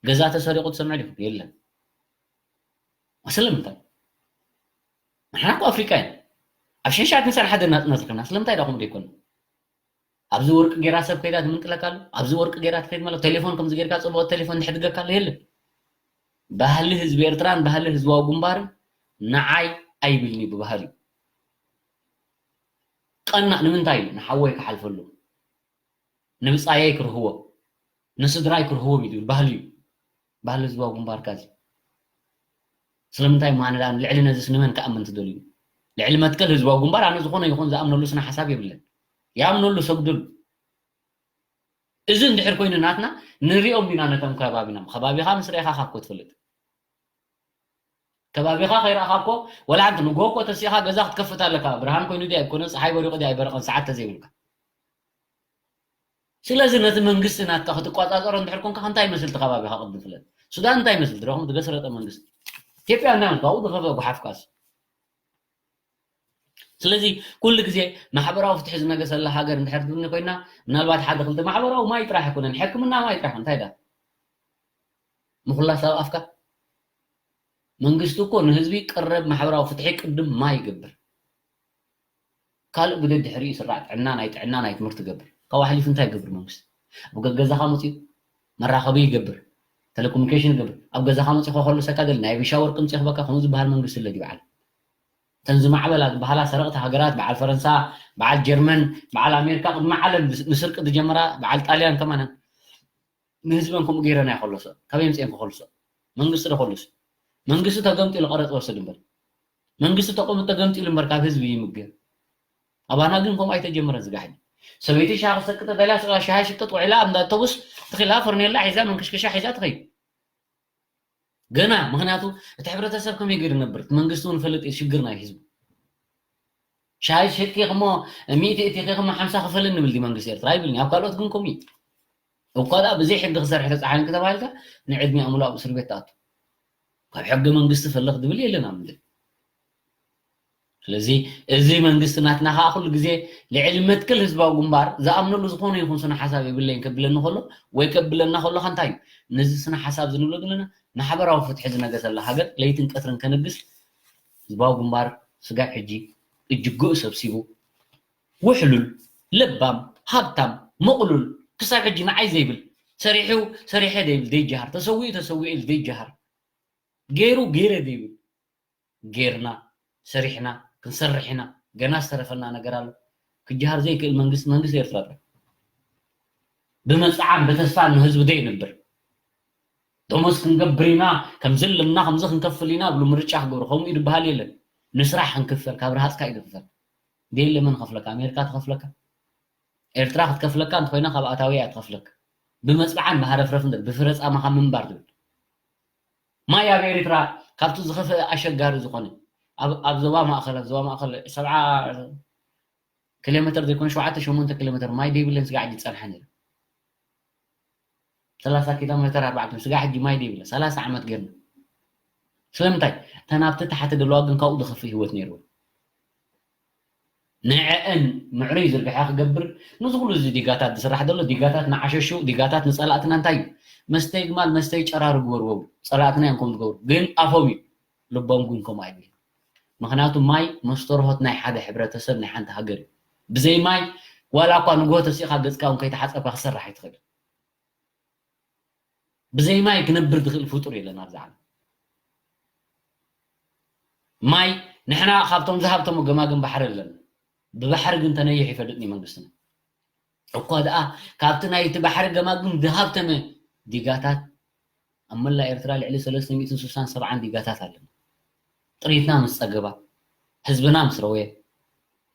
ገዛ ተሰሪቑ ትሰምዑ ዲኹም? የለን። ስለምንታይ? ንሕና እኮ ኣፍሪቃ ኢና። ኣብ ሽሕን ትሽዓተ ሚእትን ሓደ ናጽነት ረኺብና። ስለምንታይ ዳኹም ደይኮነ? ኣብዚ ወርቂ ጌራ ሰብ ከይዳ ትምንጥለካ ኣሎ። ኣብዚ ወርቂ ጌራ ትኸይድ ማለት ቴሌፎን ከምዚ ጌርካ ጽቡቕ ቴሌፎን ትሕድገካ ኣሎ። የለን። ባህሊ ህዝቢ ኤርትራን ባህሊ ህዝባዊ ግንባርን ንዓይ ኣይብልኒ ብባህሊ። ቀናእ ንምንታይ ኢሉ ንሓወይ ክሓልፈሉ፣ ንብጻየይ ክርህዎ፣ ንስድራይ ክርህዎም እዩ ዝብል ባህሊ እዩ። ባህሊ ህዝባዊ ግንባርካ እዚ። ስለምንታይ እሞ ኣነ ደኣ ልዕሊ ነዚስ ንመን ክኣምን ትደልዩ? ልዕሊ መትከል ህዝባዊ ግንባር ኣነ ዝኾነ ይኹን ዝኣምነሉ ስነ ሓሳብ የብለን። ይኣምነሉ፣ ሰግደሉ። እዚ እንድሕር ኮይኑ ናትና ንሪኦም ኢና ነቶም ከባቢና። ከባቢኻ ምስ ረኢኻ ካብ እኮ ትፈልጥ። ከባቢኻ ከይረኣኻ እኮ ወላ ሓንቲ ንግሆ እኮ ተሲእኻ ገዛ ክትከፍት ኣለካ። ብርሃን ኮይኑ ድዩ ኣይኮነን፣ ፀሓይ በሪቑ ድዩ ኣይበረቐን ሰዓት ተዘይብልካ። ስለዚ ነቲ መንግስቲ ናትካ ክትቆጻጸሮ እንድሕር ኮንካ እንታይ ይመስል እቲ ከባቢኻ ቅድም ፍለጥ። ሱዳን እንታይ ይመስል? ድረኹም ዝገስረጠ መንግስቲ። ኢትዮጵያ እንታይ ይመስል? ካብኡ ዝኸፍአ ጓሓፍ ቃስ። ስለዚ ኩሉ ግዜ ማሕበራዊ ፍትሒ ዝነገሰላ ሃገር እንድሕር ትብኒ ኮይና፣ ምናልባት ሓደ ክልተ ማሕበራዊ ማይ ጥራሕ ኣይኮነን፣ ሕክምና ማይ ጥራሕ እንታይ ዳ? ምኹላስ ኣብ ኣፍካ። መንግስቲ እኮ ንህዝቢ ቀረብ ማሕበራዊ ፍትሒ ቅድም ማይ ይገብር። ካልእ ብደድሕሪኡ ይስራዕ፣ ጥዕና፣ ናይ ጥዕና፣ ናይ ትምህርቲ ይገብር። ካብኡ ሓሊፉ እንታይ ይገብር መንግስቲ? ኣብ ገገዛኻ መፂኡ መራኸቢ ይገብር፣ ቴሌኮሙኒኬሽን ይገብር። ኣብ ገዛኻ መፂኡ ከኸልሰካ ደሊ ናይ ቢሻ ወርቂ ምፂኡ ክበካ ከምኡ ዝበሃል መንግስቲ ኣሎ ድዩ በዓል? እተን ዝማዕበላ ዝበሃላ ሰረቕቲ ሃገራት በዓል ፈረንሳ፣ በዓል ጀርመን፣ በዓል ኣሜሪካ ቅድሚ ዓለም ንስርቂ ዝጀመራ በዓል ጣልያን ከማን ንህዝበን ከምኡ ገይረን ኣይኸለሶ። ካበይ ኣምፂኤን ክኸልሶ? መንግስቲ ዶ ከልሱ? መንግስቲ ተገምጢሉ ቀረፅ ወስድ እምበር። መንግስቲ ተቆም-፣ ተገምጢሉ እምበር ካብ ህዝቢ ይምገብ። ኣባና ግን ከምኡ ኣይተጀመረን ዝጋሕዲ። ሰበይቲ ሻሂ ክትሰቲ ተደልያ ሻሂ ሽቅጥ ውዒላ ኣብ እንዳ ኣውቶቡስ ትኺላ ፈርኔላ ሒዛ መንከሽከሻ ሒዛ ትኸይድ። ገና ምኽንያቱ እቲ ሕብረተሰብ ከመይ ገይሩ ይነብር? እቲ መንግስቲ እውን ይፈልጥ እዩ ሽግር ናይ ህዝቡ። ሻሂ ሸጥኪ እሞ ሚእቲ እቲ እሞ ሓምሳ ክፈለኒ ንብል ድዩ መንግስቲ ኤርትራ? ኣይብልን። ኣብ ካልኦት ግን ከምኡ እዩ። እኳ ደኣ ብዘይ ሕጊ ክሰርሕ ተጻሓኒ ከተባሂልካ ንዕድሚኣ ሙሉእ ኣብ እስር ቤት ትኣቱ። ካብ ሕገ መንግስቲ ፈለኽ ዝብል የለን ኣብ ምድሪ። ስለዚ እዚ መንግስቲ ናትና ከዓ ኩሉ ግዜ ልዕሊ መትከል ህዝባዊ ግንባር ዝኣምነሉ ዝኾነ ይኹን ስነ ሓሳብ የብለይን ከብለኒ ከሎ ወይ ከብለና ከሎ እንታይ እዩ? ነዚ ስነ ሓሳብ ዝንብሎ ዘለና ማሕበራዊ ፍትሒ ዝነገሰላ ሃገር ለይትን ቀትርን ከንግስ ህዝባዊ ግንባር ስጋብ ሕጂ እጅግኡ ሰብሲቡ ውሕሉል፣ ለባም፣ ሃብታም፣ መቕሉል፣ ክሳብ ሕጂ ንዓይ ዘይብል፣ ሰሪሑ ሰሪሐ ዘይብል ዘይጀሃር፣ ተሰዊኡ ተሰዊኡ ዘይጀሃር፣ ገይሩ ገይረ ዘይብል፣ ጌርና፣ ሰሪሕና፣ ክንሰርሕ ኢና፣ ገና ዝተረፈና ነገር ኣሎ። ክጀሃር ዘይክእል መንግስቲ፣ መንግስቲ ኤርትራ ጥራይ። ብመጽዓን ብተስፋን ንህዝቢ ዘይንብር። ደሞዝ ክንገብር ኢና፣ ከምዚ ኣለና፣ ከምዚ ክንከፍል ኢና ብሉ ምርጫ ክገብሩ። ከምኡ እዩ ዝበሃል የለን። ንስራሕ ክንክፈል፣ ካብ ረሃጽካ እዩ ዝኽፈል። ደየለ መን ከፍለካ? ኣሜሪካ ትኸፍለካ? ኤርትራ ክትከፍለካ እንተኾይና ካብ ኣታዊ እያ ትኸፍለካ። ብመጽዓን ብሃረፍረፍን፣ ብፍረ ጻማኻ ምንባር ትብል። ማይ ኣብ ኤርትራ ካብቲ ዝኸፍአ ኣሸጋሪ ዝኾነ፣ ኣብ፣ ኣብ ዞባ ማእከል፣ ኣብ ዞባ ማእከል ሰብዓ ኪሎ ሜተር ዘይኮነ ሸውዓተ ሸሞንተ ኪሎ ሜተር ማይ ዘይብለን ስጋዕ ሕጂ ዝጸንሓ ነይሩ። ሰላሳ ኪሎ ሜተር ኣርባዕተ ስጋዕ ሕጂ ማይ ዘይብለን ሰላሳ ዓመት ጌርና። ስለምንታይ? እተን ኣብቲ ታሕቲ ዘለዋ ግን ካብኡ ዝኸፍእ ህይወት ነይርወን። ንዕአን ምዕሩይ ዝርግሐ ክገብር፣ ነዚ ኩሉ እዚ ዲጋታት ዝስራሕ ዘሎ፣ ዲጋታት ንዓሸሹ፣ ዲጋታት ንጸላእትና እንታይ እዩ? መስተይ ግማል፣ መስተይ ጨራሩ ግበርዎ። ጸላእትና እዮም ከም ዝገብሩ። ግን ኣፎም እዩ። ልቦም ግን ከምኡ ኣይብል። ምኽንያቱ ማይ መስተርሆት ናይ ሓደ ሕብረተሰብ፣ ናይ ሓንቲ ሃገር እዩ። ብዘይ ማይ ዋላ እኳ ንግሆ ተሲእኻ ገጽካ እውን ከይተሓጸብካ ክትሰርሕ ኣይትኽእል። ብዘይ ማይ ክነብር ዝኽእል ፍጡር የለን ኣብዚ ዓለም። ማይ ንሕና ካብቶም ዝሃብተሙ ገማግም ባሕሪ ኣለና። ብባሕሪ ግን ተነይሑ ይፈልጥን እዩ መንግስትና። እኳ ደኣ ካብቲ ናይቲ ባሕሪ ገማግም ዝሃብተመ ዲጋታት ኣብ መላእ ኤርትራ ልዕሊ ሰለስተ ሚእትን ስሳን ሰብዓን ዲጋታት ኣለና። ጥሪትና ምስ ጸገባ፣ ህዝብና ምስ ረወየ፣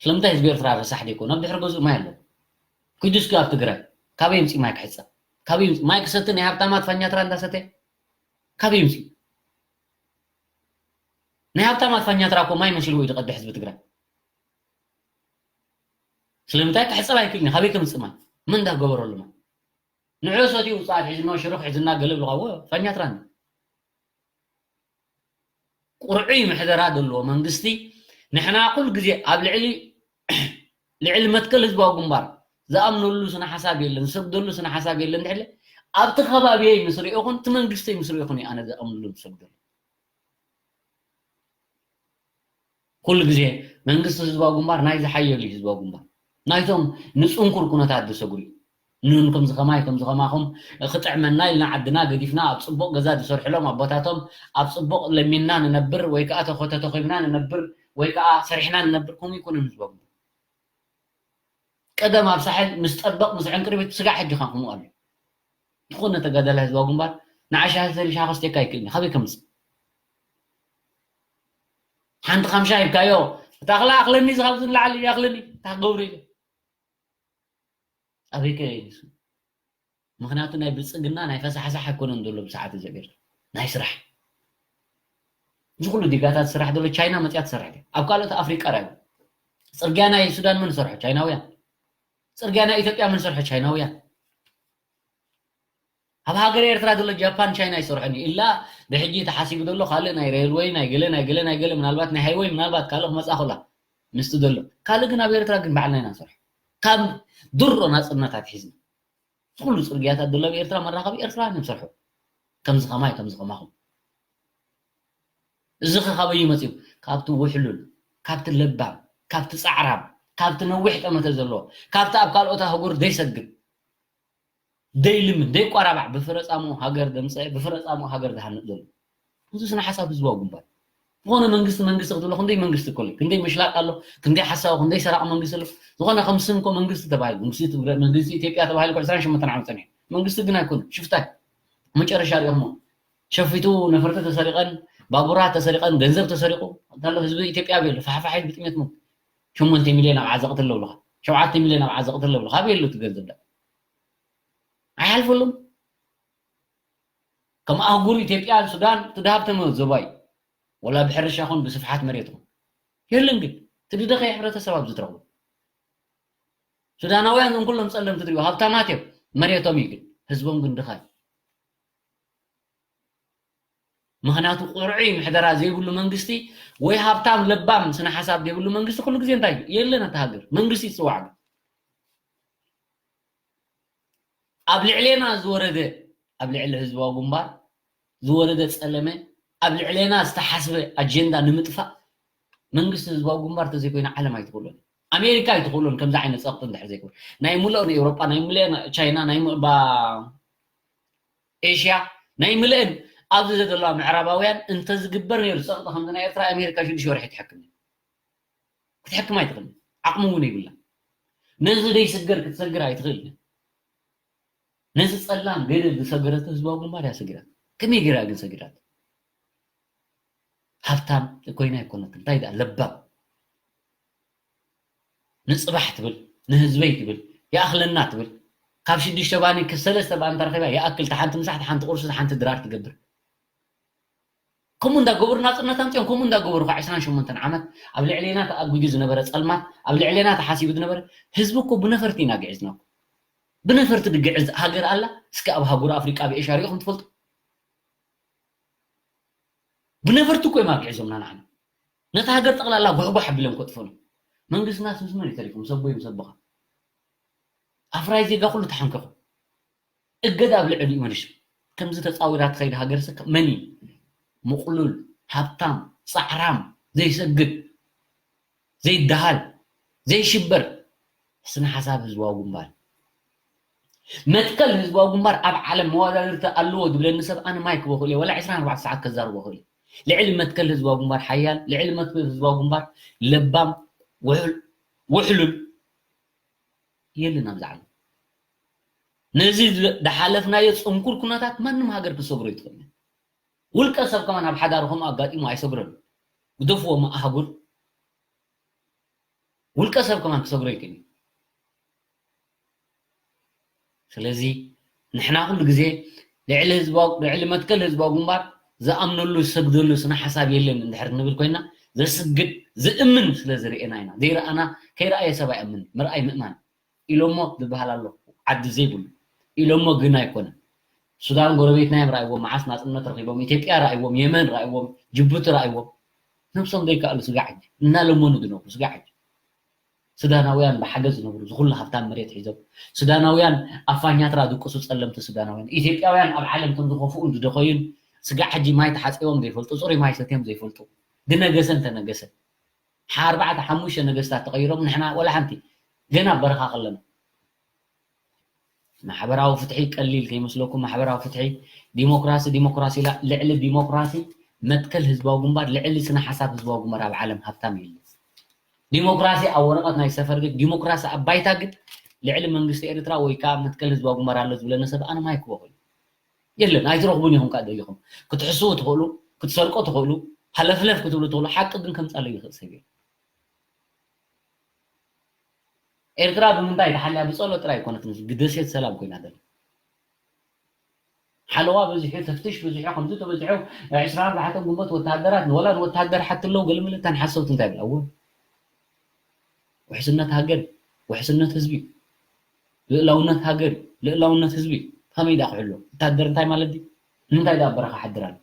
ስለምንታይ ህዝቢ ኤርትራ ረሳሕ ደይኮነ? ኣብ ድሕሪ ገዝኡ ማይ ኣለዎ። ኪዱ እስኪ ኣብ ትግራይ ካበይ የምፅእ ማይ ክሕፀብ? ካበይ የምፅእ? ማይ ክሰቲ ናይ ሃብታማት ፋኛትራ እንዳሰተ ካበይ የምፅእ? ናይ ሃብታማት ፋኛትራ እኮ ማይ መሲልዎ እዩ ዝቐድሕ ህዝቢ ትግራይ። ስለምንታይ ክሕፀብ ኣይክእልን እዩ? ካበይ ከምፅእ ማይ? መን እንዳገበረሉ ማይ? ንዑ ሰትዩ ውፅኣት ሒዝና ሽሩኽ ሒዝና ገለ ብልኻዎ ፋኛትራን ቁርዑይ ምሕደራ ዘለዎ መንግስቲ ንሕና ኩሉ ግዜ ኣብ ልዕሊ ልዕሊ መትከል ህዝባዊ ግንባር ዝኣምነሉ ስነ ሓሳብ የለን፣ ዝሰግደሉ ስነ ሓሳብ የለን። ድሕለ ኣብቲ ከባቢየይ ምስ ርኢኹን እቲ መንግስተይ ምስ ርኢኹን እዩ ኣነ ዝኣምነሉ ዝሰግደሉ። ኩሉ ግዜ መንግስቲ ህዝባዊ ግንባር ናይ ዝሓየሉ እዩ ህዝባዊ ግንባር። ናይቶም ንጽንኩር ኩነታት ዝሰግሩ እዩ። ንን ከምዚ ከማይ ከምዚ ከማኹም ክጥዕመና ኢልና ዓድና ገዲፍና ኣብ ጽቡቕ ገዛ ዝሰርሕሎም ኣቦታቶም ኣብ ጽቡቕ ለሚንና ንነብር ወይ ከዓ ተኾተተ ኮይምና ንነብር ወይ ከዓ ሰሪሕና ንነብር ከምኡ ይኮነን ህዝባዊ ግንባር። ቀደም ኣብ ሳሕል ምስ ጠበቕ ምስ ዕንቅርቢት ስጋዕ ሕጂ ኻን ከምኡ ኣሎ። ዝኾነ ተጋዳላይ ህዝባዊ ግንባር ንዓሻ ሰሪሻ ከስቴካ ይክእልኒ ካበይ ከምፅእ ሓንቲ ኻምሻ ሂብካዮ እታ ክላ ኣኽለኒ ዝኻብ ዝንላዓል እያ ኣኽለኒ እታ ክገብሩ ኢለ ኣበይ ከ ንሱ ምኽንያቱ ናይ ብልፅግና ናይ ፈሳሕሳሕ ኣይኮነን ዘሎ ብሰዓት እዚ ኣብ ኤርትራ ናይ ስራሕ እዚ ኩሉ ዲጋታት ስራሕ ዘሎ ቻይና መፅያ ትሰርሕ ድያ ኣብ ካልኦት ኣፍሪቃ ርኣዩ ፅርግያ ናይ ሱዳን መን ሰርሖ ቻይናውያን ፅርግያ ናይ ኢትዮጵያ መን ሰርሖ ቻይናውያን ኣብ ሃገር ኤርትራ ዘሎ ጃፓን ቻይና ይሰርሖን እዩ ኢላ ብሕጂ ተሓሲቡ ዘሎ ካልእ ናይ ሬልወይ ናይ ገለ ናይ ገለ ናይ ገለ ምናልባት ናይ ሃይወይ ምናልባት ካልእ ክመፃ ክላ ምስቲ ዘሎ ካልእ ግን ኣብ ኤርትራ ግን ባዕልና ኢና ንሰርሖ ካብ ድሮ ናፅነት ኣትሒዝና ኩሉ ፅርግያታት ዘሎ ኣብ ኤርትራ መራኸቢ ኤርትራ ንሰርሖ ከምዚ ከማይ ከምዚ ከማኹም እዚ ከ ካበይ እዩ መፅኡ ካብቲ ውሕሉል ካብቲ ለባም ካብቲ ፃዕራም ካብቲ ነዊሕ ጠመተ ዘለዎ ካብቲ ኣብ ካልኦት ኣህጉር ዘይሰግር ደይልምን ደይቋራባዕ ብፍረፃሙ ሃገር ደምፀ ብፍረፃሙ ሃገር ዝሃንፅ ዘሎ እዚ ስነ ሓሳብ ህዝባዊ ግንባር ዝኾነ መንግስቲ መንግስቲ ክትብሎ ክንደይ መንግስቲ እኮ ኣሎ ክንደይ ምሽላጥ ኣሎ ክንደይ ሓሳዊ ክንደይ ሰራቂ መንግስቲ ኣሎ ዝኾነ ከም ስም እኮ መንግስቲ ተባሂሉ መንግስቲ ትግረ መንግስቲ ኢትዮጵያ ተባሂሉ እኮ ዕስራን ሸሞንተን ዓመት ፀኒሑ መንግስቲ ግን ኣይኮነ ሽፍታ እዩ መጨረሻ ሪኦሞ ሸፊቱ ነፈርቲ ተሰሪቀን ባቡራት ተሰሪቀን ገንዘብ ተሰሪቁ እንታሎ ህዝቢ ኢትዮጵያ ቤሎ ፋሕፋሕ ኢሉ ብጥሜት ሞት ሸሞንተ ሚልዮን ኣብ ዓዘቅቲ ኣለብሉካ ሸውዓተ ሚልዮን ኣብ ዓዘቅቲ ኣለብሉካ ኣበይ ኣሎ እቲ ገንዘብ ዳ ኣይሓልፈሎም ከም ኣህጉር ኢትዮጵያን ሱዳን እቲ ዝሃብተመ ዞባ እዩ ወላ ብሕርሻ ኹን ብስፍሓት መሬት ኹን የለን ግን እቲ ዝደኸየ ሕብረተሰብ ኣብዚ ትረኽቡ። ሱዳናውያን እዞም ኩሎም ጸለምቲ ትሪኡ ሃብታማት እዮም፣ መሬቶም እዩ ግን ህዝቦም ግን ድኻ እዩ። ምኽንያቱ ቅርዑይ ምሕደራ ዘይብሉ መንግስቲ ወይ ሃብታም ለባም ስነ ሓሳብ ዘይብሉ መንግስቲ ኩሉ ግዜ እንታይ እዩ? የለን። ኣታ ሃገር መንግስቲ ይፅዋዕ ግን ኣብ ልዕሌና ዝወረደ ኣብ ልዕሊ ህዝባዊ ግንባር ዝወረደ ጸለመ ኣብ ልዕሌና ዝተሓስበ ኣጀንዳ ንምጥፋእ መንግስቲ ህዝባዊ ግንባር ተዘይኮይነ ዓለም ኣይትኽእሎን። ኣሜሪካ ኣይትኽእሎን ከምዚ ዓይነት ጸቕጢ እንድሕር ዘይኮነ ናይ ሙሉእ ንኤውሮጳ ናይ ሙሉእ ቻይና ናይ ባ ኤሽያ ናይ ምልእን ኣብዚ ዘለዋ ምዕራባውያን እንተዝግበር ነይሩ ጸቕጢ ከምዚ ናይ ኤርትራ ኣሜሪካ ሽዱሽተ ወርሒ ትሕክም ክትሕክም ኣይትኽእል። ዓቕሚ እውን ይብላ። ነዚ ደይስገር ክትሰግር ኣይትኽእል። ነዚ ጸላም ገደል ዝሰገረት ህዝባዊ ግንባር እያ ሰጊራት። ከመይ ገይራ ግን ሰጊራት? ሃብታም ኮይና ኣይኮነትን። እንታይ ደኣ ለባም ንጽባሕ ትብል ንህዝበይ ትብል ይኣኽለና ትብል ካብ ሽዱሽተ ባኒ ክሰለስተ ባኒ እንተረኺባ ይኣክል። ተሓንቲ ምሳሕ ተሓንቲ ቁርሲ ተሓንቲ ድራር ትገብር። ከምኡ እንዳገበሩ ናፅነት ኣምፅኦም ከምኡ እንዳገበሩ ከዓ ዕስራን ሸሞንተን ዓመት ኣብ ልዕሌና ተኣጒዱ ዝነበረ ፀልማት ኣብ ልዕሌና ተሓሲቡ ዝነበረ ህዝቢ እኮ ብነፈርቲ ኢና ግዒዝና እኮ። ብነፈርቲ ድግዕዝ ሃገር ኣላ? እስኪ ኣብ ሃገሩ ኣፍሪቃ ኣብ ኤሽያ ሪኢኹም ትፈልጡ? ብነፈርቲ እኮ እዮም ኣግዒዞምና ንዓና። ነታ ሃገር ጠቕላላ ጓሕጓሕ ኣቢሎም ከጥፍኡና። መንግስትና ስምስመን እዩ ተሪፉ ምስ ኣቦይ ምስ ኣቦኻ ኣፍራይ ዜጋ ኩሉ ተሓንከኹ። እገዳ ኣብ ልዕሊኡ መሊሱ ከምዚ ተፃዊራ ትኸይድ ሃገር ስከ መን እዩ? ምቕሉል፣ ሃብታም፣ ፃዕራም፣ ዘይሰግድ፣ ዘይደሃል፣ ዘይሽበር ስነ ሓሳብ ህዝባዊ ግንባር መትከል ህዝባዊ ግንባር ኣብ ዓለም መወዳድርቲ ኣለዎ ዝብለኒ ሰብ ኣነ ማይክ በኽእል እየ ወላ ዕስራን ኣርባዕተ ሰዓት ከዛርቦ እኽእል እየ። ልዕሊ መትከል ህዝባዊ ግንባር ሓያል ልዕሊ መትከል ህዝባዊ ግንባር ለባም ውሕሉል የለን ኣብዚ ዓለም። ነዚ ዝሓለፍናዮ ፅንኩር ኩነታት ማንም ሃገር ክሰግሮ ይትኽእል። ውልቀ ሰብ ከማን ኣብ ሓዳሩ ከምኡ ኣጋጢሙ ኣይሰግረሉ። ግደፍዎ ኣህጉር ውልቀ ሰብ ከማን ክሰግሮ ይክእል። ስለዚ ንሕና ኩሉ ግዜ ልዕሊ ህዝባዊ ልዕሊ መትከል ህዝባዊ ግንባር ዝኣምነሉ ዝሰግደሉ ስነ ሓሳብ የለን እንድሕር ንብል ኮይና ዘስግድ ዝእምን ስለ ዝርእና ኢና። ዘይረኣና ከይረኣየ ሰብ ኣይኣምን። ምርኣይ ምእማን ኢሎሞ ዝበሃል ኣሎ ዓዲ ዘይብሉ ኢሎሞ ግን ኣይኮነን። ሱዳን ጎረቤትና እዮም ረኣይዎም መዓስ ናፅነት ረኺቦም ኢትዮጵያ ረኣይዎም የመን ረኣይዎም ጅቡቲ ረኣይዎም ነብሶም ዘይከኣሉ ስጋ ሕጂ እናለመኑ ዝነብሩ ስጋ ሕጂ ሱዳናውያን ብሓገዝ ዝነብሩ ዝኩሉ ሃብታም መሬት ሒዞም ሱዳናውያን ኣፋኛትራ ዝቅሱ ጸለምቲ ሱዳናውያን ኢትዮጵያውያን ኣብ ዓለም ከም ዝኸፍኡን ዝደኸዩን ስጋ ሕጂ ማይ ተሓፂቦም ዘይፈልጡ ፅሩይ ማይ ሰትዮም ዘይፈልጡ ዝነገሰ እንተነገሰ ኣርባዕተ ሓሙሽተ ነገስታት ተቐይሮም ንሕና ወላ ሓንቲ ገና በረኻ ከለና ማሕበራዊ ፍትሒ ቀሊል ከይመስለኩም ማሕበራዊ ፍትሒ ዲሞክራሲ ዲሞክራሲ ኢላ ልዕሊ ዲሞክራሲ መትከል ህዝባዊ ግንባር ልዕሊ ስነ ሓሳብ ህዝባዊ ግንባር ኣብ ዓለም ሃብታም የለን ዲሞክራሲ ኣብ ወረቐት ናይ ሰፈር ግን ዲሞክራሲ ኣብ ባይታ ግን ልዕሊ መንግስቲ ኤርትራ ወይ ከዓ መትከል ህዝባዊ ግንባር ኣሎ ዝብለኒ ሰብ ኣነ ማይክ በኹል የለን ኣይትረኽቡን ኢኹም ከዓ ደሊኹም ክትሕስቡ ትኽእሉ ክትሰርቆ ትኽእሉ ሃለፍለፍ ክትብሉ ትኽእሉ ሓቂ ግን ከምፃለይ ይኽእል ሰብ የለን ኤርትራ ብምንታይ ተሓልያ ብፀሎት ጥራይ ኣይኮነትን ደሴት ሰላም ኮይና ዘላ ሓለዋ በዚሑ ተፍትሽ በዚሑ ከምዚ ተበዚሑ ዕስራን ኣርባዕተን ግንቦት ወታሃደራት ንወላ ንወታሃደር ሓቲ ኣለዉ ገለመለ እታን ሓሰብቲ እንታይ ብላ እዎ ውሕስነት ሃገር ውሕስነት ህዝቢ ልእላውነት ሃገር ልእላውነት ህዝቢ ከመይ ዳ ክሕሎ ወታሃደር እንታይ ማለት ድዩ ንምንታይ ዳ በረኻ ሓድር ኣሎ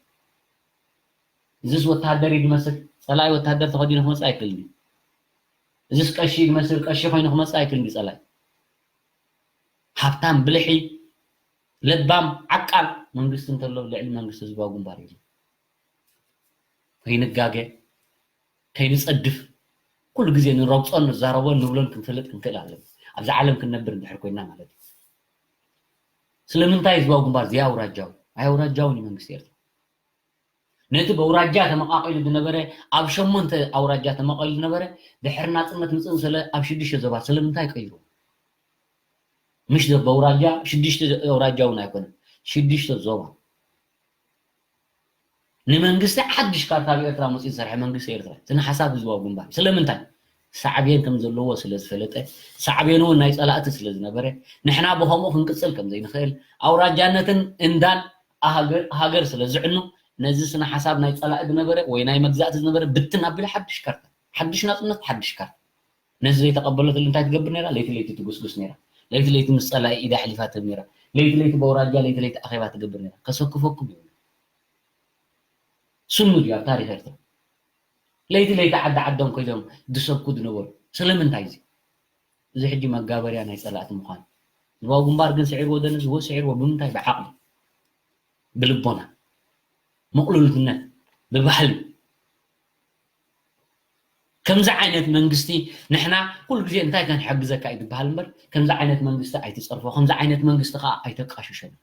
እዚስ ወታሃደር እዩ ዝመስል ጸላኢ ወታሃደር ተኸዲኑ ክመጽእ ኣይክእልን እዩ እዚስ ቀሺ እዩ ዝመስል ቀሺ ኮይኑ ክመጽእ ኣይክእልን እዩ ጸላኢ ሃብታም ብልሒ ለባም ዓቃል መንግስቲ እንተሎ ልዕሊ መንግስቲ ህዝባዊ ግንባር እዩ ከይንጋገ ከይንጸድፍ ኩሉ ግዜ ንረግጾን ንዛረቦን ንብሎን ክንፈልጥ ክንክእል ኣለና ኣብዛ ዓለም ክንነብር እንድሕር ኮይና ማለት እዩ ስለምንታይ ህዝባዊ ግንባር ዘይኣውራጃዊ ኣይኣውራጃውን እዩ መንግስቲ ኤርትራ ነቲ በውራጃ ተመቃቂሉ ዝነበረ ኣብ ሸሞንተ ኣውራጃ ተመቃቂሉ ዝነበረ ድሕሪ ናፅነት ምፅእ ዝሰለ ኣብ ሽዱሽተ ዞባ ስለምንታይ ቀይሩ ምሽ በውራጃ ሽዱሽተ ኣውራጃ እውን ኣይኮነን ሽዱሽተ ዞባ ንመንግስቲ ሓድሽ ካርታ ኣብ ኤርትራ መፅኡ ዝሰርሐ መንግስቲ ኤርትራ እቲ ንሓሳብ ህዝባዊ ግንባር ስለምንታይ ሳዕቤን ከም ዘለዎ ስለ ዝፈለጠ ሳዕቤኑ እውን ናይ ፀላእቲ ስለ ዝነበረ ንሕና ብኸምኡ ክንቅፅል ከም ዘይንኽእል ኣውራጃነትን እንዳን ሃገር ስለ ዝዕኑ ነዚ ስነ ሓሳብ ናይ ፀላኢ ዝነበረ ወይ ናይ መግዛእቲ ዝነበረ ብትን ኣቢሉ ሓድሽ ካርታ ሓድሽ ናጽነት ሓድሽ ካርድ። ነዚ ዘይተቐበለትሉ እንታይ ትገብር ነይራ? ለይቲ ለይቲ ትጉስጉስ ነይራ። ለይቲ ለይቲ ምስ ጸላኢ ኢዳ ኣሕሊፋ ትህብ ነይራ። ለይቲ ለይቲ በውራጃ ለይቲ ለይቲ ኣኼባ ትገብር ነይራ። ከሰክፈኩም ይብሉ። ስኑ ድዩ ኣብ ታሪኽ ኤርትራ? ለይቲ ለይቲ ዓዲ ዓዶም ኮይዶም ዝሰብኩ ዝነበሩ። ስለምንታይ እዚ? እዚ ሕጂ መጋበርያ ናይ ጸላእቲ ምዃኑ። ህዝባዊ ግንባር ግን ስዒርዎ ደነዝዎ ስዒርዎ ብምንታይ? ብዓቕሊ፣ ብልቦና፣ ምቕሉልነት፣ ብባህሊ። ከምዚ ዓይነት መንግስቲ ንሕና ኩሉ ግዜ እንታይ ከንሕግዘካ እዩ ዝበሃል እምበር፣ ከምዚ ዓይነት መንግስቲ ኣይትጸርፎ፣ ከምዚ ዓይነት መንግስቲ ከዓ ኣይተቃሽሸን።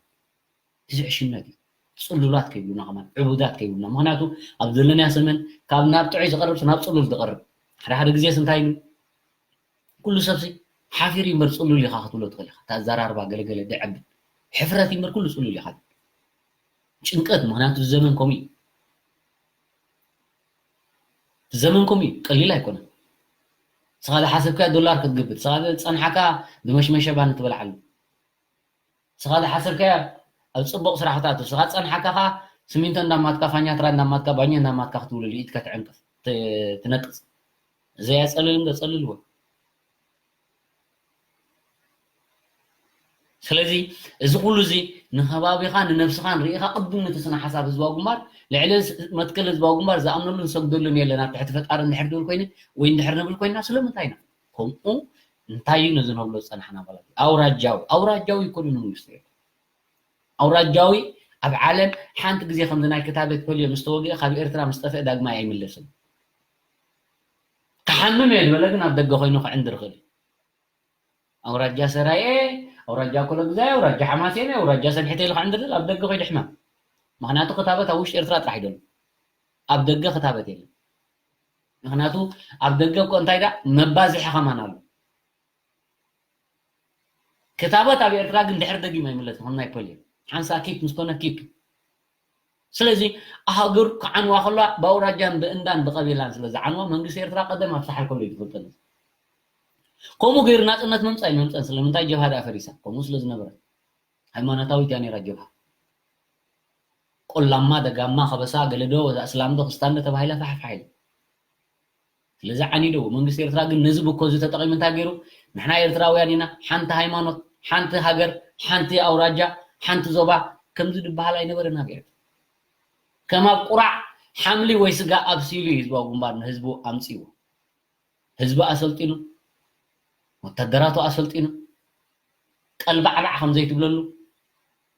እዚ ዕሽነት እዩ። ጽሉላት ከይብሉና ከማን፣ ዕቡዳት ከይብሉና። ምኽንያቱ ኣብ ዘለናዮ ዘመን ካብ ናብ ጥዑይ ዝቐርብ ናብ ጽሉል ዝቐርብ። ሓደ ሓደ ግዜስ እንታይ ኢሉ? ኩሉ ሰብሲ ሓፊሩ እምበር ጽሉል ኢኻ ክትብሎ ትኽእል ኢኻ። እቲ ኣዘራርባ ገለገለ ደዐብል። ሕፍረት እምበር ኩሉ ጽሉል ኢኻ። ጭንቀት፣ ምኽንያቱ እዚ ዘመን ከምኡ እዩ። እዚ ዘመን ከምኡ እዩ። ቀሊል ኣይኮነን። ንስኻ ዝሓሰብካዮ ዶላር ክትግብት፣ ንስኻ ዝጸንሓካ ዝመሽመሸ ባኒ ትበልዓሉ። ንስኻ ዝሓሰብካዮ ኣብ ጽቡቕ ስራሕ ክትኣቱ፣ ንስኻ ዝጸንሓካ ኸኣ ስሚንቶ እንዳማትካ፣ ፋኛትራ እንዳማትካ፣ ባኞ እንዳማትካ ክትውልል፣ ኢድካ ትዕንቅፍ፣ ት-፣ ትነቅጽ። እዚ ኣየጸልልን ዶ? ጸልልዎ። ስለዚ እዚ ኩሉ እዚ ንኸባቢኻ ንነብስኻን ርኢኻ ቅድም ነቲ ስነ ሓሳብ ህዝባዊ ግንባር ልዕሊ ስ-፣ መትከል ህዝባዊ ግንባር ዝኣምነሉን ዝሰግደሉን የለን ኣብ ትሕቲ ፈጣሪ እንድሕር ድብል ኮይነ ወይ እንድሕር ንብል ኮይና ስለምንታይ ኢና ከምኡ እንታይ እዩ ነዚ ንብሎ ዝጸናሕና ማለት እዩ። ኣውራጃዊ፣ ኣውራጃዊ ይኮኑ ንመንግስቲ ኤርትራ። ኣውራጃዊ ኣብ ዓለም ሓንቲ ግዜ ከምዚ ናይ ክታበት ፖልዮ ምስ ተወግአ ካብ ኤርትራ ምስ ጠፍአ ዳግማይ ኣይምለስን። ክሓምም እየ ዝበለ ግን ኣብ ደገ ኮይኑ ክዕንድር ይኽእል እዩ። ኣውራጃ ሰራየ፣ ኣውራጃ ኮሎግዛይ፣ ኣውራጃ ሓማሴን፣ ኣውራጃ ሰንሒተ ኢሉ ክዕንድር ይኽእል ኣብ ደገ ኮይኑ ሕማም። ምኽንያቱ ክታበት ኣብ ውሽጢ ኤርትራ ጥራሕ ይደሉ። ኣብ ደገ ክታበት የለን። ምኽንያቱ ኣብ ደገ እኮ እንታይ ዳ መባዝሒ ከማን ኣሎ። ክታበት ኣብ ኤርትራ ግን ድሕር ደጊም ኣይምለስን፣ ከም ናይ ፖልዮ። ሓንሳእ ኪክ ምስ ኮነ ኪክ። ስለዚ ሃገር ክዓንዋ ከለዋ ብኣውራጃን ብእንዳን ብቐቢላን ስለ ዝዓንዋ መንግስቲ ኤርትራ ቀደም ኣብ ሳሕል ከሎ እዩ ዝፈልጠን። ከምኡ ገይሩ ናጽነት መምጻእ ኣይመምጸን። ስለምንታይ ጀብሃ ደኣ ፈሪሳ? ከምኡ ስለ ዝነበረ። ሃይማኖታዊት እያ ነይራ ጀብሃ። ቆላማ፣ ደጋማ፣ ከበሳ፣ ገለዶ፣ ኣስላምዶ፣ ክስታንዶ ተባሂላ ፋሕፋሕ ኢላ። ስለዚ ዓኒደዎ። መንግስቲ ኤርትራ ግን ነዚ ብኮ እዚ ተጠቒሙ እንታይ ገይሩ? ንሕና ኤርትራውያን ኢና፣ ሓንቲ ሃይማኖት፣ ሓንቲ ሃገር፣ ሓንቲ ኣውራጃ፣ ሓንቲ ዞባ ከምዚ ዝበሃል ኣይነበረን ኣብ ኤርትራ። ከም ኣብ ቁራዕ ሓምሊ ወይ ስጋ ኣብሲሉ እዩ ህዝባዊ ግንባር ንህዝቡ ኣምጺዎ። ህዝቢ ኣሰልጢኑ፣ ወታደራቱ ኣሰልጢኑ፣ ቀልባዕባዕ ከም ዘይትብለሉ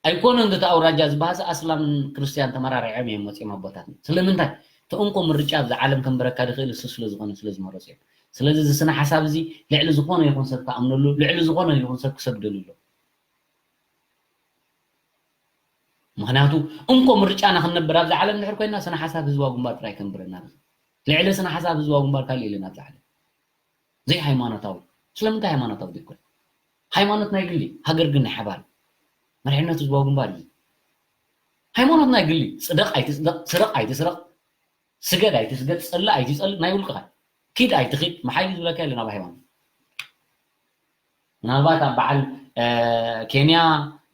ኣይኮነን። እቲ ኣውራጃ ዝበሃሰ ኣስላምን ክርስትያን ተመራሪዖም እዮም መፂኦም ኣቦታትና። ስለምንታይ? እቲ እንኮ ምርጫ ኣብዚ ዓለም ከንብረካ ዝኽእል እሱ ስለ ዝኾነ ስለ ዝመረፁ እዮም። ስለዚ እዚ ስነ ሓሳብ እዚ ልዕሊ ዝኾነ ይኹን ሰብ ክኣምነሉ፣ ልዕሊ ዝኾነ ይኹን ሰብ ክሰግደሉ ኣሎ። ምኽንያቱ እንኮ ምርጫና ክንነብር ኣብዚ ዓለም እንድሕር ኮይና ስነ ሓሳብ ህዝባዊ ግንባር ጥራይ ከንብረና ንኽእል። ልዕሊ ስነ ሓሳብ ህዝባዊ ግንባር ካልእ የለን ኣብዚ ዓለም። ዘይሃይማኖታዊ። ስለምንታይ ሃይማኖታዊ ዘይኮነ? ሃይማኖት ናይ ግሊ፣ ሃገር ግን ናይ ሓባር። መሪሕነት ህዝባዊ ግንባር እዩ። ሃይማኖት ናይ ግሊ፣ ጽደቕ ኣይትጽደቕ፣ ስረቕ ኣይትስረቕ፣ ስገድ ኣይትስገድ፣ ጸልእ ኣይትጸልእ ናይ ውልቅኻ። ኪድ ኣይትኺድ፣ መሓይል ዝብለካ የለን ኣብ ሃይማኖት። ምናልባት ኣብ በዓል፣ እ፣ ኬንያ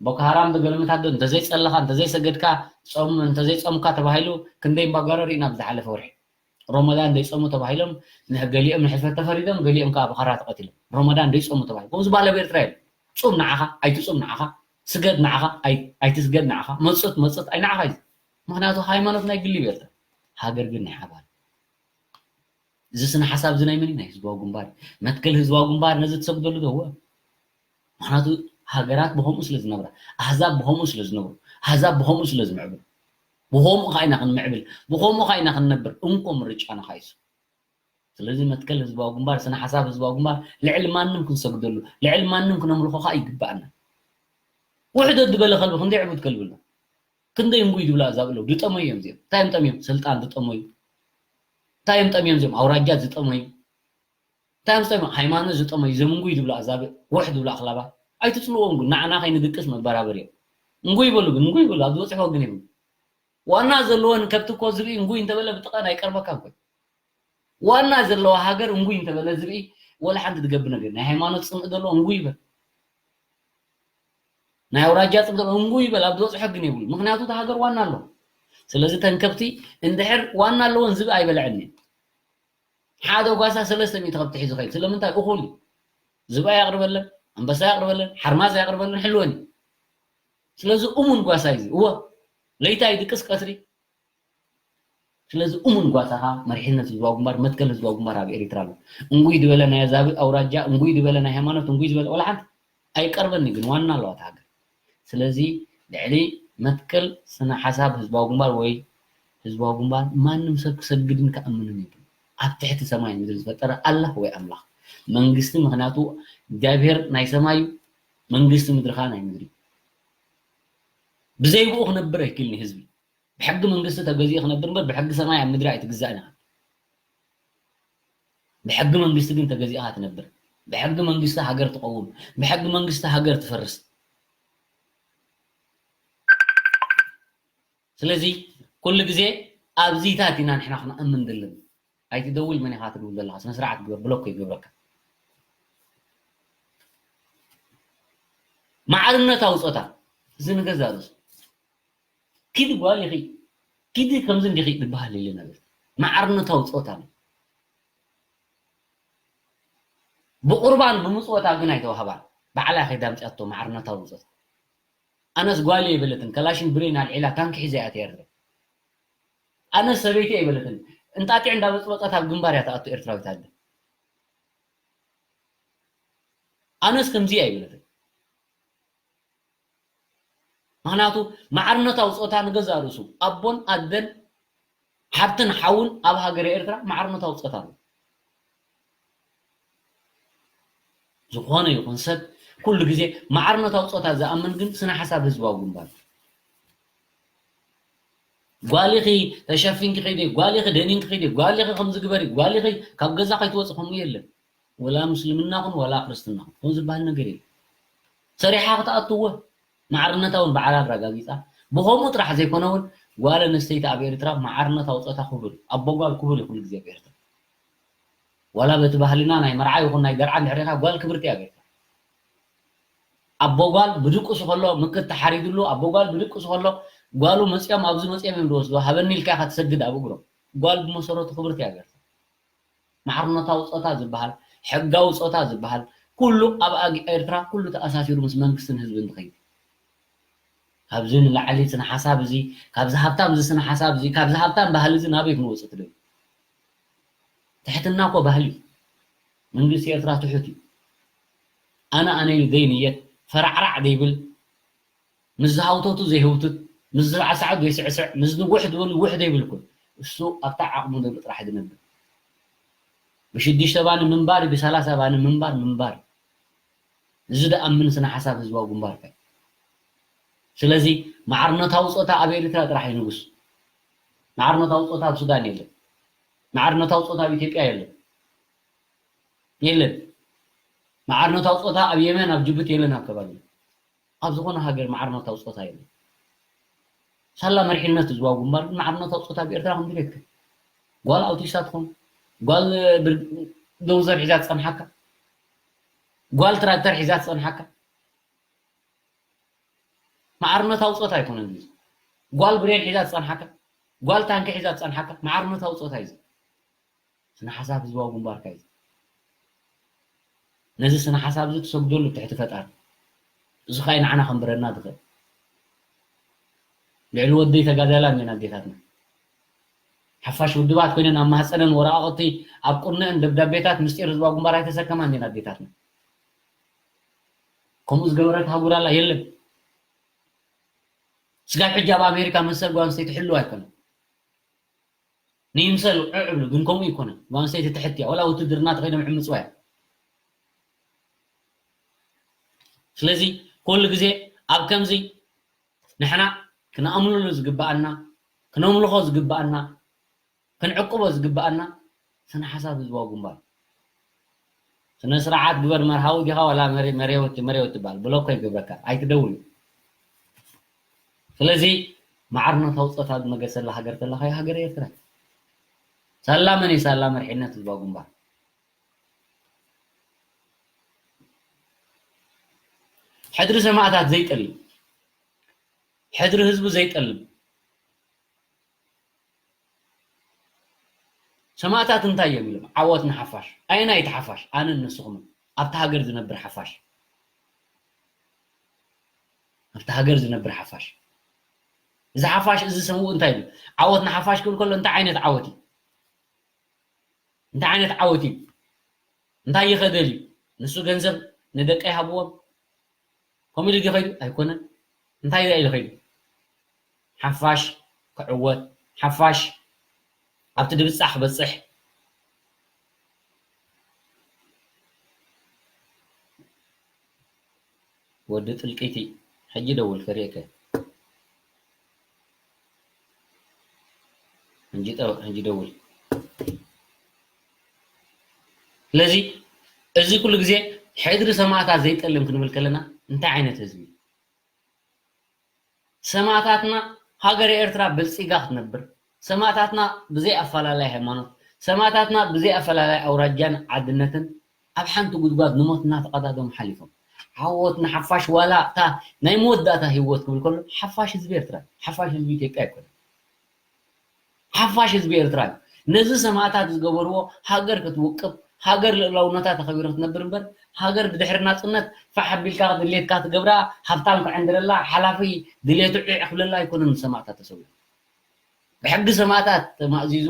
ቦኮ ሃራም ዶ ገለመታት ዶ እንተዘይጸለኻ፣ እንተዘይሰገድካ፣ ጾም እንተዘይጾምካ ተባሂሉ ክንደይ እምባጓሮ ርኢና ኣብ ዝሓለፈ ወርሒ። ሮመዳን ዘይጾሙ ተባሂሎም ንሕ-፣ ገሊኦም ንሕልፈት ተፈሪዶም፣ ገሊኦም ከኣ ብኻራ ተቐቲሎም። ሮመዳን ዘይጾሙ ተባሂሎም። ከምኡ ዝበሃል ኣብ ኤርትራ የለን። ጹም ንዓኻ፣ ኣይትጹም ንዓኻ፣ ስገድ ንዓኻ፣ ኣይ-፣ ኣይትስገድ ንዓኻ፣ መጽእ ትመጽእ ኣይ ንዓኻ እዩ። ምኽንያቱ ሃይማኖት ናይ ግሊ እዩ ኤርትራ። ሃገር ግን ናይ ሓባር። እዚ ስነ ሓሳብ እዚ ናይ መን እዩ? ናይ ህዝባዊ ግንባር እዩ። መትከል ህዝባዊ ግንባር ነዚ ትሰግደሉ ዶ? እወ። ምኽንያቱ ሃገራት ብኸምኡ ስለ ዝነብራ፣ ኣህዛብ ብኸምኡ ስለ ዝነብሩ፣ ኣህዛብ ብኸምኡ ስለ ዝምዕብሉ፣ ብኸምኡ ኸዓ ኢና ክንምዕብል፣ ብኸምኡ ኸዓ ኢና ክንነብር። እንኮ ምርጫና ኸዓ እዩ። ስለዚ መትከል ህዝባዊ ግንባር፣ ስነ ሓሳብ ህዝባዊ ግንባር ልዕሊ ማንም ክንሰግደሉ፣ ልዕሊ ማንም ክነምልኾ ኸዓ ይግብኣና። ውሕደት ዝበለ ከልቢ ክንደይ ዕቡድ ከልቢ ኣሎ? ክንደይ እንጉይ ዝብሉ ኣዛብእ ኣለዉ። ዝጠመዩ እዮም እዚኦም። እንታይ እዮም ጠምዮም? ስልጣን ዝጠመዩ። እንታይ እዮም ጠምዮም እዚኦም? ኣውራጃ ዝጠመዩ። እንታይ እዮም ዝጠምዮም? ሃይማኖት ዝጠመዩ፣ እዞም እንጉይ ዝብሉ ኣዛብእ፣ ውሕ ዝብሉ ኣኽላባት። ኣይትጽልዎም ግን፣ ንዓና ከይንድቅስ መበራበሪ እዮም። እንጉይ ይበሉ ግን፣ እንጉይ ይበሉ፣ ኣብ ዝበጽሕዎ ግን ይብሉ። ዋና ዘለወን ከብቲ እኮ ዝብኢ እንጉይ እንተበለ ብጥቐን ኣይቀርበካን እኮ። ዋና ዘለዋ ሃገር እንጉይ እንተበለ ዝብኢ ወላ ሓንቲ ዝገብር ነገር፣ ናይ ሃይማኖት ጽምኢ ዘለዎ እንጉይ ይበል። ናይ ኣውራጃ ጽምኢ ዘለዎ እንጉይ ይበል፣ ኣብ ዝበጽሖ ግን የብሉ። ምኽንያቱ እታ ሃገር ዋና ኣለዎ። ስለዚ እተን ከብቲ እንድሕር ዋና ኣለወን ዝብኢ ኣይበልዐን እየን። ሓደ ጓሳ ሰለስተ ሚእቲ ከብቲ ሒዙ ኸይድ። ስለምንታይ? እኹል እዩ። ዝብኢ ኣየቕርበለን፣ ኣንበሳ ኣየቕርበለን፣ ሓርማዝ ኣየቕርበለን፣ ሕልወን እዩ። ስለዚ እሙን ጓሳ እዩ እዚ። እወ፣ ለይታ ይድቅስ ቀትሪ። ስለዚ እሙን ጓሳኻ መሪሕነት ህዝባዊ ግንባር፣ መትከል ህዝባዊ ግንባር ኣብ ኤሪትራ ኣሎ። እንጉይ ዝበለ ናይ ዛብእ ኣውራጃ፣ እንጉይ ዝበለ ናይ ሃይማኖት፣ እንጉይ ዝበለ ወላ ሓንቲ ኣይቀርበኒ፣ ግን ዋና ኣለዋ እታ ሃገር። ስለዚ ልዕሊ መትከል ስነ ሓሳብ ህዝባዊ ግንባር ወይ ህዝባዊ ግንባር ማንም ሰብ ክሰግድን ክኣምንን የብሉ። ኣብ ትሕቲ ሰማይ ምድሪ ዝፈጠረ ኣላህ ወይ ኣምላኽ መንግስቲ፣ ምኽንያቱ እግዚኣብሔር ናይ ሰማይ እዩ፣ መንግስቲ ምድሪ ኸዓ ናይ ምድሪ። ብዘይ ብኡ ክነብር ኣይክእልን ህዝቢ። ብሕጊ መንግስቲ ተገዚኡ ክነብር እምበር ብሕጊ ሰማይ ኣብ ምድሪ ኣይትግዛእን ኢኻ። ብሕጊ መንግስቲ ግን ተገዚእኻ ትነብር። ብሕጊ መንግስቲ ሃገር ትቐውም። ብሕጊ መንግስቲ ሃገር ትፈርስ። ስለዚ ኩሉ ግዜ ኣብዚታት ኢና ንሕና ክንኣምን ዘለና። ኣይትደውል፣ መን ኢኻ ትድውል ዘለኻ? ስነ ስርዓት ግበር፣ ብሎክ ይገብረካ። ማዕርነታዊ ጾታ፣ እዚ ንገዛእ ርእሱ። ኪዲ ጓል ኢኺ፣ ኪዲ ከምዚ እንዲኺ ዝበሃል የለን። ኣብ ኤርትራ ማዕርነታዊ ጾታ ኣሎ። ብቑርባን ብምጽወታ ግን ኣይተዋህባን። ባዕላ ከይዳ ኣምጺኣቶ ማዕርነታዊ ጾታ። ኣነስ ጓል እየ ኣይበለትን፣ ከላሽን ብሬን ኣልዒላ ታንኪ ሒዛ እያ ትሄድ። ኣነስ ሰበይቲ እየ ኣይበለትን፣ እንጣጢዕ እንዳበጽበጸት ኣብ ግንባር እያ ትኣቱ ኤርትራዊት ኣደ። ኣነስ ከምዚ እየ ኣይበለትን። ምኽንያቱ ማዕርነታዊ ጾታ ንገዛእ ርእሱ ኣቦን ኣደን ሓብትን ሓውን ኣብ ሃገረ ኤርትራ ማዕርነታዊ ጾታ ኣሎ። ዝኾነ ይኹን ሰብ ኩሉ ግዜ ማዕርነታዊ ጾታ ዝኣምን ግን ስነ ሓሳብ ህዝባዊ ግንባር። ጓል ኢኺ ተሸፊንኪ ኸይዲ፣ ጓል ኢኺ ደኒንኪ ኸይዲ፣ ጓል ኢኺ ከምዚ ግበሪ፣ ጓል ኢኺ ካብ ገዛ ከይትወፂ፣ ከምኡ የለን። ወላ ምስልምና ኹን ወላ ክርስትና ኹን ከምኡ ዝበሃል ነገር የለን። ሰሪሓ ክትኣትዎ ማዕርነታ እውን ባዕላ ኣረጋጊፃ። ብኸምኡ ጥራሕ ዘይኮነ እውን ጓል ኣንስተይቲ ኣብ ኤርትራ ማዕርነታዊ ጾታ ክቡር እዩ። ኣቦ ጓል ክቡር እዩ ኩሉ ግዜ ኣብ ኤርትራ። ዋላ በቲ ባህልና ናይ መርዓ ይኹን ናይ ደርዓ እንድሕር ሪኢኻ ጓል ክብርቲ እያ ኣብ ኤርትራ። ኣቦ ጓል ብድቅሱ ከሎ ምክት ተሓሪድሉ፣ ኣቦ ጓል ብድቅሱ ከሎ ጓሉ መፅኦም ኣብዚ መፅኦም እዮም ዝወስዶ፣ ሃበኒ ኢልካ ኢኻ ትሰግድ ኣብ እግሮም። ጓል ብመሰረቱ ክብርቲ እያ ኣብ ኤርትራ። ማዕርነታዊ ጾታ ዝበሃል፣ ሕጋዊ ጾታ ዝበሃል፣ ኩሉ ኣብ ኣግ-፣ ኤርትራ ኩሉ ተኣሳሲሩ ምስ መንግስትን ህዝብን ዝኸይድ። ካብዚ ንላዕሊ ስነ ሓሳብ እዚ፣ ካብዚ ሃብታም እዚ ስነ ሓሳብ እዚ፣ ካብዚ ሃብታም ባህሊ እዚ ናበይ ክንወጽእ ትደልዩ? ትሕትና እኮ ባህሊ እዩ። መንግስቲ ኤርትራ ትሑት እዩ። ኣነ ኣነ ኢሉ ዘይንየት፣ ፈራዕራዕ ዘይብል፣ ምስ ዝሃውተቱ ዘይህውትት፣ ምስ ዝሳዕሳዕ ዘይስዕስዕ፣ ምስ ንውሕ ዝበሉ ውሕ ዘይብል እኮ እዩ። እሱ ኣብታ ዓቕሙ ዘሎ ጥራሕ እዩ ዝነብር። ብሽዱሽተ ባኒ ምንባር፣ ብሰላሳ ባኒ ምንባር፣ ምንባር። እዚ ደኣ ምን ስነ ሓሳብ ህዝባዊ ግንባር ከ? ስለዚ ማዕርነታዊ ጾታ ኣብ ኤሪትራ ጥራሕ እዩ ንጉስ። ማዕርነታዊ ጾታ ኣብ ሱዳን የለን። ማዕርነታዊ ጾታ ኣብ ኢትዮጵያ የለን። የለን። ማዕርነታዊ ጾታ ኣብ የመን፣ ኣብ ጅቡቲ የለን፣ ኣብ ከባቢ። ኣብ ዝኾነ ሃገር ማዕርነታዊ ጾታ የለን። ሳላ መሪሕነት ህዝባዊ ግንባር ግን ማዕርነታዊ ጾታ ኣብ ኤርትራ ከምዚ ኢሉ የትክል። ጓል ኣውቲስታ ትኾን፣ ጓል ብር-፣ ዶዘር ሒዛ ትጸንሓካ፣ ጓል ትራክተር ሒዛ ትጸንሓካ። ማዕርነታዊ ጾታ ኣይኮነን እዚ። ጓል ብሬን ሒዛ ትጸንሓካ፣ ጓል ታንኪ ሒዛ ትጸንሓካ፣ ማዕርነታዊ ጾታ እዩ እዚ። ስነ ሓሳብ ህዝባዊ ግንባርካ እዩ። ነዚ ስነ ሓሳብ እዚ ትሰግደሉ ትሕቲ ፈጣሪ። እዚ ኸኣ ንዓና ከንብረና ዝኽእል። ልዕሊ ወደይ ተጋዳላ እኒአን ኣዴታትና። ሓፋሽ ውድባት ኮይነን ኣብ ማህፀነን ወረቓቕቲ፣ ኣብ ቁርነአን ደብዳቤታት ምስጢር ህዝባዊ ግንባር ኣይተሰከማ እኒአን ኣዴታትና። ከምኡ ዝገበረት ሃጉር ኣላ? የለን። ስጋብ ሕጂ ኣብ ኣሜሪካ መሰል ጓል ኣንስተይቲ ሕልው ኣይኮነን። ንይምሰል ዕዕ እብሉ፣ ግን ከምኡ ኣይኮነን። ጓል ኣንስተይቲ ትሕት እያ፣ ወላ ውትድርና ተኸይዶም ይዕምፅዋ እዮም። ስለዚ ኩሉ ግዜ ኣብ ከምዚ ንሕና ክንኣምነሉ ዝግበኣና፣ ክነምልኾ ዝግበኣና፣ ክንዕቅቦ ዝግበኣና ስነ ሓሳብ ህዝባዊ ግንባር። ስነ ስርዓት ግበር መርሃዊ ዲኻ ዋላ መሬ-፣ መሬወት፣ መሬወት ትበሃል? ብሎኮ ይገብረካ፣ ኣይትደውል። ስለዚ ማዕርነታዊ ጾታ ዝነገሰላ ሃገር ተላ ኸኣ ሃገር ኤርትራ። ሳላ መን እዩ? ሳላ መሪሕነት ህዝባዊ ግንባር። ሕድሪ ሰማእታት ዘይጠልብ፣ ሕድሪ ህዝቡ ዘይጠልብ፣ ሰማእታት እንታይ እዮም ኢሎም? ዓወት ንሓፋሽ። ኣየናይ እቲ ሓፋሽ? ኣነን ንስኹምን። ኣብታ ሃገር ዝነብር ሓፋሽ። ኣብታ ሃገር ዝነብር ሓፋሽ። እዚ ሓፋሽ እዚ ስምኡ እንታይ እዩ? ዓወት ንሓፋሽ ክብል ከሎ እንታይ ዓይነት ዓወት እዩ? እንታይ ዓይነት ዓወት እዩ? እንታይ ይኸደል እዩ? ንሱ ገንዘብ ንደቀይ ሃብዎም? ከምኡ ኢሉ ድዩ ከይዱ? ኣይኮነን። እንታይ ኢሉ ከይዱ? ሓፋሽ ክዕወት፣ ሓፋሽ ኣብቲ ድብጻሕ ክበጽሕ። ወዲ ጥልቂቲ፣ ሕጂ ደውል ከርእየከ። ሕጂ ጠው-፣ ሕጂ ደውል። ስለዚ እዚ ኩሉ ግዜ ሕድሪ ሰማእታት ዘይጠልም ክንብል ከለና እንታይ ዓይነት ህዝቢ እዩ? ሰማእታትና ሃገረ ኤርትራ በልጺጋ ክትነብር፣ ሰማእታትና ብዘይ ኣፈላላይ ሃይማኖት፣ ሰማእታትና ብዘይ ኣፈላላይ ኣውራጃን ዓድነትን ኣብ ሓንቲ ጉድጓድ ንሞት እናተቐዳደሙ ሓሊፎም። ዓወት ንሓፋሽ ዋላ እታ ናይ መወዳእታ ህይወት ክብል ከሎ ሓፋሽ ህዝቢ ኤርትራ፣ ሓፋሽ ህዝቢ ኢትዮጵያ ኣይኮነን። ሓፋሽ ህዝቢ ኤርትራ እዩ። ነዚ ሰማእታት ዝገበርዎ ሃገር ክትውቅብ፣ ሃገር ልእላውነታ ተኸቢሩ ክትነብር እምበር፣ ሃገር ብድሕሪ ናጽነት ፋሕ ኣቢልካ ድሌትካ ትገብራ፣ ሃብታም ክዕንድረላ፣ ሓላፊ ድሌቱ ዒዕ ክብለላ ኣይኮነን ንሰማእታት ተሰዊኡ። ብሕጊ ሰማእታት ተማእዚዙ፣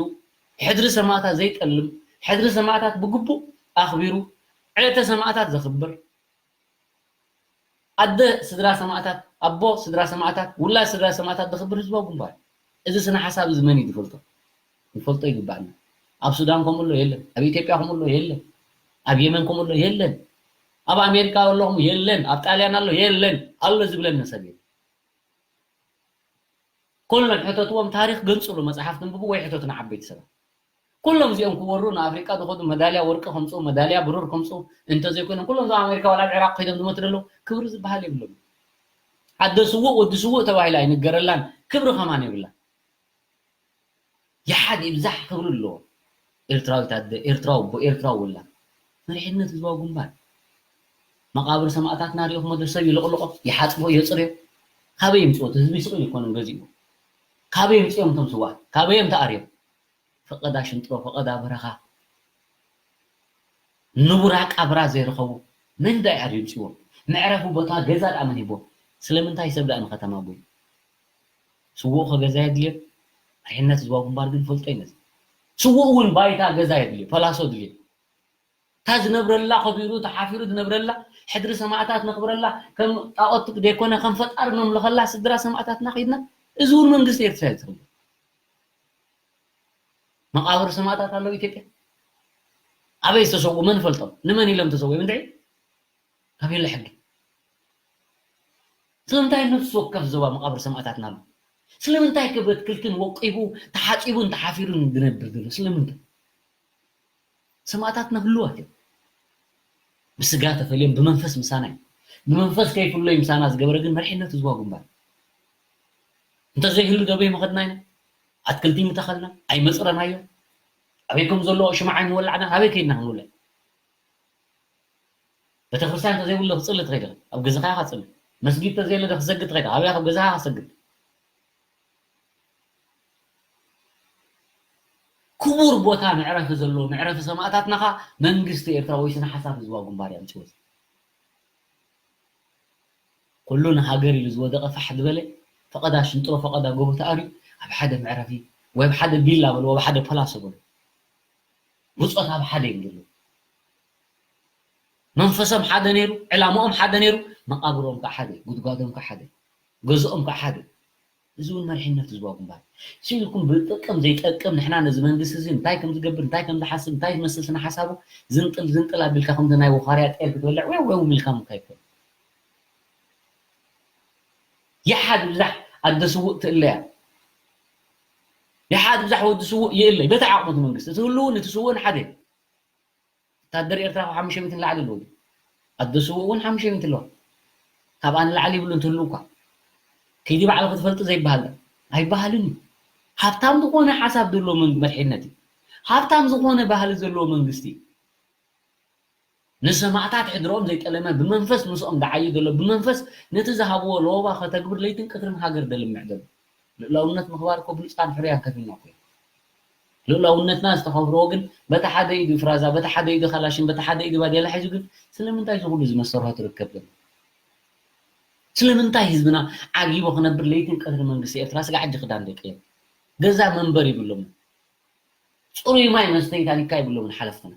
ሕድሪ ሰማእታት ዘይጠልም፣ ሕድሪ ሰማእታት ብግቡእ ኣኽቢሩ፣ ዕለተ ሰማእታት ዘኽብር፣ ኣደ ስድራ ሰማእታት፣ ኣቦ ስድራ ሰማእታት፣ ውላድ ስድራ ሰማእታት ዘኽብር ህዝባዊ ግንባር። እዚ ስነ ሓሳብ እዚ መን እዩ ዝፈልጦ? ይፈልጦ ይግባእና። ኣብ ሱዳን ከምኡ ኣሎ የለን፣ ኣብ ኢትዮጵያ ከምኡ ኣሎ የለን፣ ኣብ የመን ከምኡ ኣሎ የለን፣ ኣብ ኣሜሪካ ኣሎ የለን፣ ኣብ ጣልያን ኣሎ የለን፣ ኣሎ ዝብለና ሰብ የለን። ኩሎም ሕተትዎም፣ ታሪኽ ገንጽሉ፣ መጽሓፍ ተንብቡ ወይ ሕተቱ ንዓበይቲ ሰባት። ኩሎም እዚኦም ክወሩ ንኣፍሪቃ ዝኸዱ መዳልያ ወርቂ ከምጽኡ፣ መዳልያ ብሩር ከምጽኡ እንተዘይኮይኖም፣ ኩሎም እዞም ኣሜሪካ ዋላ ኣብ ዒራቕ ከይዶም ዝሞቱ ዘለዉ ክብሪ ዝበሃል የብሎም። ኣደ ስዉእ ወዲ ስዉእ ተባሂላ ኣይንገረላን፣ ክብሪ ከማን የብላን። ይሓድ ይብዛሕ ክብሪ ኣለዎ። ኤርትራዊት ኣደ፣ ኤርትራዊ ኣቦ፣ ኤርትራዊ ውላድ። መሪሕነት ህዝባዊ ግንባር። መቓብር ሰማእታትና ሪኢኹሞ ዶ? ሰብ ይልቕልቖ፣ ይሓጽቦ፣ የጽርዮ። ካበይ ይምጽዎ? እቲ ህዝቢ ስቕ ኢሉ ኣይኮነን ገዚእዎ። ካበይ ይምጽኦም እቶም ስዋኣት? ካበይ እዮም ተኣርዮም? ፈቐዳ ሽንጥሮ፣ ፈቐዳ በረኻ፣ ንቡር ኣቃብራ ዘይረኸቡ መን ደኣ እዩ ኣምጺዎም? መዕረፊ ቦታ ገዛ ደኣ መን ሂቦም? ስለምንታይ ሰብ ደኣ ንኸተማ ጎዩ? ስዉእ ኸ ገዛ የድልዮ? መሪሕነት ህዝባዊ ግንባር ግን ይፈልጦ እዩ ነዚ። ስዉእ እውን ባይታ ገዛ የድልዮ፣ ፓላሶ የድልዮ። እታ ዝነብረላ፣ ኸቢሩ ተሓፊሩ ዝነብረላ፣ ሕድሪ ሰማእታት ነኽብረላ፣ ከም ጣኦት ደይኮነ ከም ፈጣሪ ነምልኸላ ስድራ ሰማእታትና ኸይድና፣ እዚ እውን መንግስቲ ኤርትራ እዩ ዝኽልኦ። መቓብር ሰማእታት ኣለዉ ኢትዮጵያ? ኣበይ ዝተሰውኡ? መን ፈልጦም? ንመን ኢሎም ተሰዊኦም? እንታይ? ካብ የለ ሕጊ። ስለምንታይ ነፍሲ ወከፍ ዞባ መቓብር ሰማእታትና ኣሎ? ስለምንታይ ከ በትክልትን ወቂቡ፣ ተሓጺቡን ተሓፊሩን ዝነብር ዘሎ? ስለምንታይ? ሰማእታትና ህሉዋት እዮም። ብስጋ ተፈልዮም ብመንፈስ ምሳና እዮም። ብመንፈስ ከይፍለዩ ምሳና ዝገበረ ግን መሪሕነት ህዝባዊ ግንባር። እንተዘይህሉ ዶ ኣበይ ምኸድና ኢና? ኣትክልቲ ምተኸልና፣ ኣይመጽረናዮ። ኣበይ ከም ዘሎ ሽምዓ ኣይምወላዕና፣ ኣበይ ከይድና ክንውልዕ? ቤተክርስትያን እንተዘይብሉ ክጽሊ ትኸይድ ኢኻ፣ ኣብ ገዛኻ ኢኻ ትጽሊ። መስጊድ እንተዘየለ ዶ ክሰግድ ትኸይድ ኢኻ፣ ኣበይ ኣብ ገዛኻ ክሰግድ? ክቡር ቦታ መዕረፊ ዘለዎ መዕረፊ ሰማእታትና ኸኣ መንግስቲ ኤርትራ ወይ ስነ ሓሳብ ህዝባዊ ግንባር እዩ ኣምጺዎ። ኩሉ ንሃገር ኢሉ ዝወደቐ ፋሕ ዝበለ ፈቐዳ ሽንጥሮ ፈቐዳ ጎቦ ተኣርዩ ኣብ ሓደ መዕረፊ ወይ ኣብ ሓደ ቪላ በሎ፣ ኣብ ሓደ ፓላሶ በሎ። ብጾት ኣብ ሓደ እዮም ዘለዉ። መንፈሶም ሓደ ነይሩ፣ ዕላምኦም ሓደ ነይሩ፣ መቓብሮም ከኣ ሓደ፣ ጉድጓዶም ከኣ ሓደ፣ ገዝኦም ከኣ ሓደ። እዚ እውን መሪሕነት ህዝባዊ ግንባር። ሲልኩም ብጥቅም ዘይጠቅም ንሕና ነዚ መንግስቲ እዚ እንታይ ከም ዝገብር፣ እንታይ ከም ዝሓስብ፣ እንታይ ዝመስል ስነ ሓሳቡ ዝንጥል ዝንጥል ኣቢልካ ከምዚ ናይ ወኻርያ ጤል ክትበልዕ ወይ ወይ ምልካ ምካ ይኮን። ይሓድ ብዛሕ ኣደ ስውእ ትእለያ። ይሓድ ብዛሕ ወዲ ስውእ ይእለይ። በቲ ዓቕሙ እቲ መንግስቲ፣ እቲ ህልውን እቲ ስውእን ሓደ። ወታደር ኤርትራ ካብ ሓሙሽተ ሚእቲ ንላዕሊ ኣለዎ። ኣደ ስውእ እውን ሓሙሽተ ሚእቲ ኣለዋ። ካብኣ ንላዕሊ ይብሉ እንትህልው እኳ። ከይዲ ባዕሉ ክትፈልጥ ዘይበሃል ዶ? ኣይበሃልን እዩ። ሃብታም ዝኾነ ሓሳብ ዘለዎ መን-፣ መሪሕነት እዩ። ሃብታም ዝኾነ ባህሊ ዘለዎ መንግስቲ እዩ። ንሰማእታት ሕድሮም ዘይጠለመ፣ ብመንፈስ ምስኦም ደዓዩ ዘሎ፣ ብመንፈስ ነቲ ዝሃብዎ ለበዋ ከተግብር ለይትን ቀትርን ሃገር ደልምዕ ዘሎ። ልኡላውነት ምኽባር እኮ ብሉጻን ሕሩያን ከፊልና እኮ እዩ። ልኡላውነትና ዝተኸብሮ ግን በቲ ሓደ ኢዱ ፍራዛ፣ በቲ ሓደ ኢዱ ካላሽን፣ በቲ ሓደ ኢዱ ባዴላ ሒዙ ግን ስለምንታይ እዚ ኩሉ ዝመሰርሖ ትርከብ ዘሎ? ስለምንታይ ህዝብና ዓጊቡ ክነብር ለይትን ቀትሪ መንግስቲ ኤርትራ ስጋዕ ሕጂ ክዳን ደቂ እዮም። ገዛ መንበር ይብሎም። ጽሩይ ማይ መስተይ ታኒካ ይብሎም ሓለፍትና።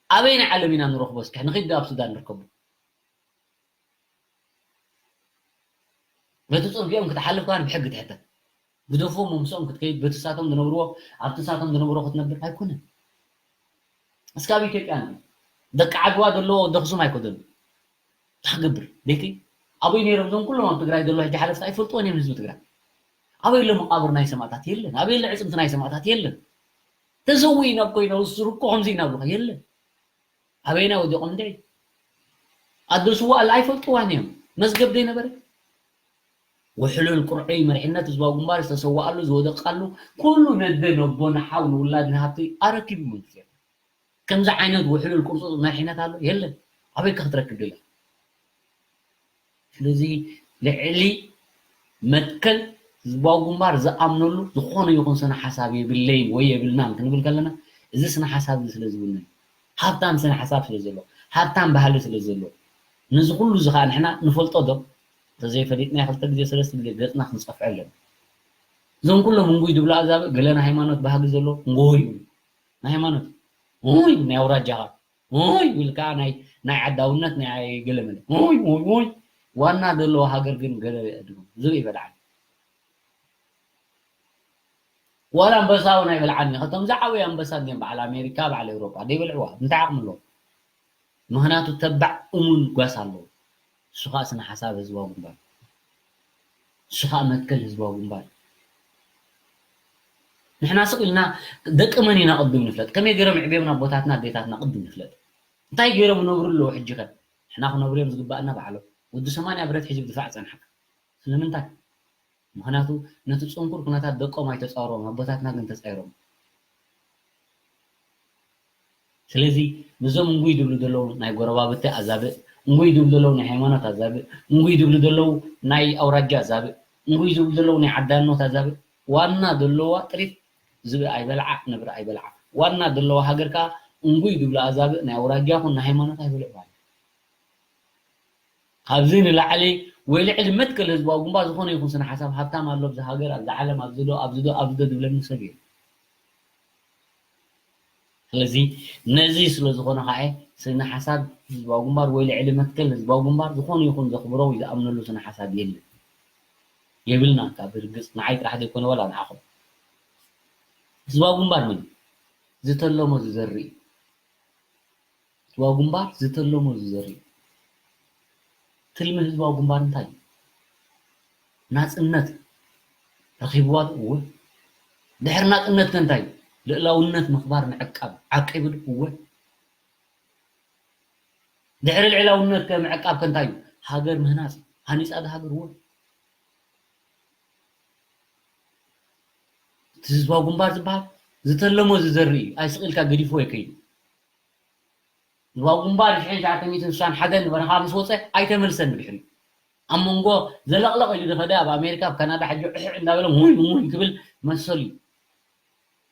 ኣበይ ናይ ዓለም ኢና ንረኽቦ? እስኪ ንኺድ ኣብ ሱዳን ንርከቡ። በቲ ጽርግኦም ክትሓልፍ ከኣ ብሕጊ ትሕተት። ግደፎም፣ ምስኦም ክትከይድ፣ በቲ ሳቶም ዝነብርዎ፣ ኣብቲ ሳቶም ዝነብርዎ ክትነብር ኣይኮነን። እስካብ ኢትዮጵያ ንርኢ። ደቂ ዓድዋ ዘለዎ ወዲ ኣኽሱም ኣይኮነን። እንታይ ክገብር? ደቂ ኣበይ ነይሮም? እዞም ኩሎም ኣብ ትግራይ ዘለዉ ሕጂ ሓለፍቲ ኣይፈልጥዎን እዮም ህዝቢ ትግራይ። ኣበይ ኣሎ መቃብር ናይ ሰማእታት? የለን። ኣበይ ኣሎ ዕፅምቲ ናይ ሰማእታት? የለን። ተሰዊእና እኮ ኢና፣ እሱ እኮ ከምዚ ኢና ብሉኻ። የለን። ኣበይና ወዲቖም እንድዒ? ኣዶ ስዋ ኣላ ኣይፈልጥዋን እዮም። መዝገብ ዘይነበረ? ውሕሉል ቁርዑይ መሪሕነት ህዝባዊ ግንባር ዝተሰዋኣሉ፣ ዝወደቃሉ፣ ኩሉ ነደ ነቦ ንሓው ንውላድ ንሃብቲ ኣረኪቡ መንግስቲ ኤርትራ። ከምዚ ዓይነት ውሕሉል ቁርፁ መሪሕነት ኣሎ? የለን። ኣበይ ከ ክትረክብ ደላ? ስለዚ ልዕሊ መትከል ህዝባዊ ግንባር ዝኣምነሉ ዝኾነ ይኹን ስነ ሓሳብ የብለይን ወይ የብልናን ክንብል ከለና፣ እዚ ስነ ሓሳብ እዚ ስለ ዝውንን፣ ሃብታም ስነ ሓሳብ ስለ ዘሎ፣ ሃብታም ባህሊ ስለ ዘሎ፣ ነዚ ኩሉ እዚ ኸዓ ንሕና ንፈልጦ ዶ? እንተዘይፈሊጥና ክልተ ግዜ ሰለስተ ግዜ ገጽና ክንጸፍዐ ኣለና። እዞም ኩሎም እንጉይ ዝብሉ ኣዛብእ ገለ ናይ ሃይማኖት ባህጊ ዘሎ እንጎሆ ይብሉ። ናይ ሃይማኖት፣ ኡይ፣ ናይ ኣውራጃኻ፣ ኡይ፣ ኢልካ ናይ፣ ናይ ዓዳውነት፣ ናይ ገለ መለ፣ ኡይ፣ ኡይ፣ ኡይ፣ ዋና ዘለዎ ሃገር ግን ገለ የዕድጉ። ዝብኢ በልዓኒ። ዋላ ኣንበሳ እውን ኣይበልዓኒ። ከቶም ዝዓበዩ ኣንበሳ ግን በዓል ኣሜሪካ፣ በዓል ኤውሮጳ፣ ደይበልዕዋ። እንታይ ዓቕሚ ኣለዎ? ምኽንያቱ ተባዕ እሙን ጓስ ኣለዎ። እሱ ኸኣ ስነ ሓሳብ ህዝባዊ ግንባር። እሱ ኸኣ መትከል ህዝባዊ ግንባር። ንሕና ስቕ ኢልና ደቂ መን ኢና ቅድም ንፍለጥ? ከመይ ገይሮም ኣዕብዮምና ኣቦታትና ኣዴታትና ቅድም ንፍለጥ? እንታይ ገይሮም ይነብሩ ኣለዉ ሕጂ ኸ? ንሕና ክነብሩ እዮም ዝግባኣና ባዕሎም። ወዲ ሰማንያ ብረት ሒዙ ብድፋዕ ጸንሓካ። ስለምንታይ? ምኽንያቱ ነቲ ጽንኩር ኩነታት ደቆም ኣይተጻወሮም፣ ኣቦታትና ግን ተጻይሮም። ስለዚ ነዞም እንጉይ ዝብሉ ዘለዉ ናይ ጎረባብቲ ኣዛብእ፣ እንጉይ ዝብሉ ዘለዉ ናይ ሃይማኖት ኣዛብእ፣ እንጉይ ዝብሉ ዘለዉ ናይ ኣውራጃ ኣዛብእ፣ እንጉይ ዝብሉ ዘለዉ ናይ ዓዳኖት ኣዛብእ፣ ዋና ዘለዋ ጥሪት ዝብኢ ኣይበልዓ፣ ነብሪ ኣይበልዓ። ዋና ዘለዋ ሃገር ከኣ እንጉይ ዝብሉ ኣዛብእ ናይ ኣውራጃ ይኹን ናይ ሃይማኖት ኣይበልዑ ማለት እዩ። ካብዚ ንላዕሊ ወይ ልዕሊ መትከል ህዝባዊ ግንባር ዝኾነ ይኹን ስነ ሓሳብ ሃብታም ኣሎ ኣብዚ ሃገር፣ ኣብዚ ዓለም፣ ኣብዚ ዶ፣ ኣብዚ ዶ፣ ኣብዚ ዶ ዝብለኒ ሰብ የለን። ስለዚ ነዚ ስለ ዝኾነ ኸዓ ስነ ሓሳብ ህዝባዊ ግንባር ወይ ልዕሊ መትከል ህዝባዊ ግንባር ዝኾነ ይኹን ዘኽብሮ ወይ ዝኣምነሉ ስነ ሓሳብ የለን። የብልና ካብ ርግጽ ንዓይ ጥራሕ ዘይኮነ ዋላ ንዓኹም። ህዝባዊ ግንባር ምን ዝተለሞ ዝዘርኢ ህዝባዊ ግንባር ዝተለሞ ዝዘርኢ። ትልሚ ህዝባዊ ግንባር እንታይ እዩ? ናጽነት ረኺብዋ ዶ? እወ። ድሕሪ ናጽነት ከ እንታይ እዩ? ልእላውነት ምኽባር ምዕቃብ ዓቂቡ ዶ? እወ። ድሕሪ ልዕላውነት ከ ምዕቃብ ከ እንታይ እዩ? ሃገር ምህናጽ፣ ሃኒጻ ዶ ሃገር? እወ። እቲ ህዝባዊ ግንባር ዝበሃል ዝተለሞ ዝዘርኢ እዩ። ኣይስቕ ኢልካ ገዲፍዎ ኣይከይድን። ህዝባዊ ግንባር ሽሕን ትሽዓተ ሚእትን ስሳን ሓደን ንበረኻ ምስ ወፀ ኣይተመልሰን ንድሕሪት። ኣብ መንጎ ዘለቕለቕ ኢሉ ዝኸደ ኣብ ኣሜሪካ፣ ኣብ ካናዳ ሕጂ ዕሕዕ እንዳበለ ሙይ ሙይ ክብል መሰሉ እዩ።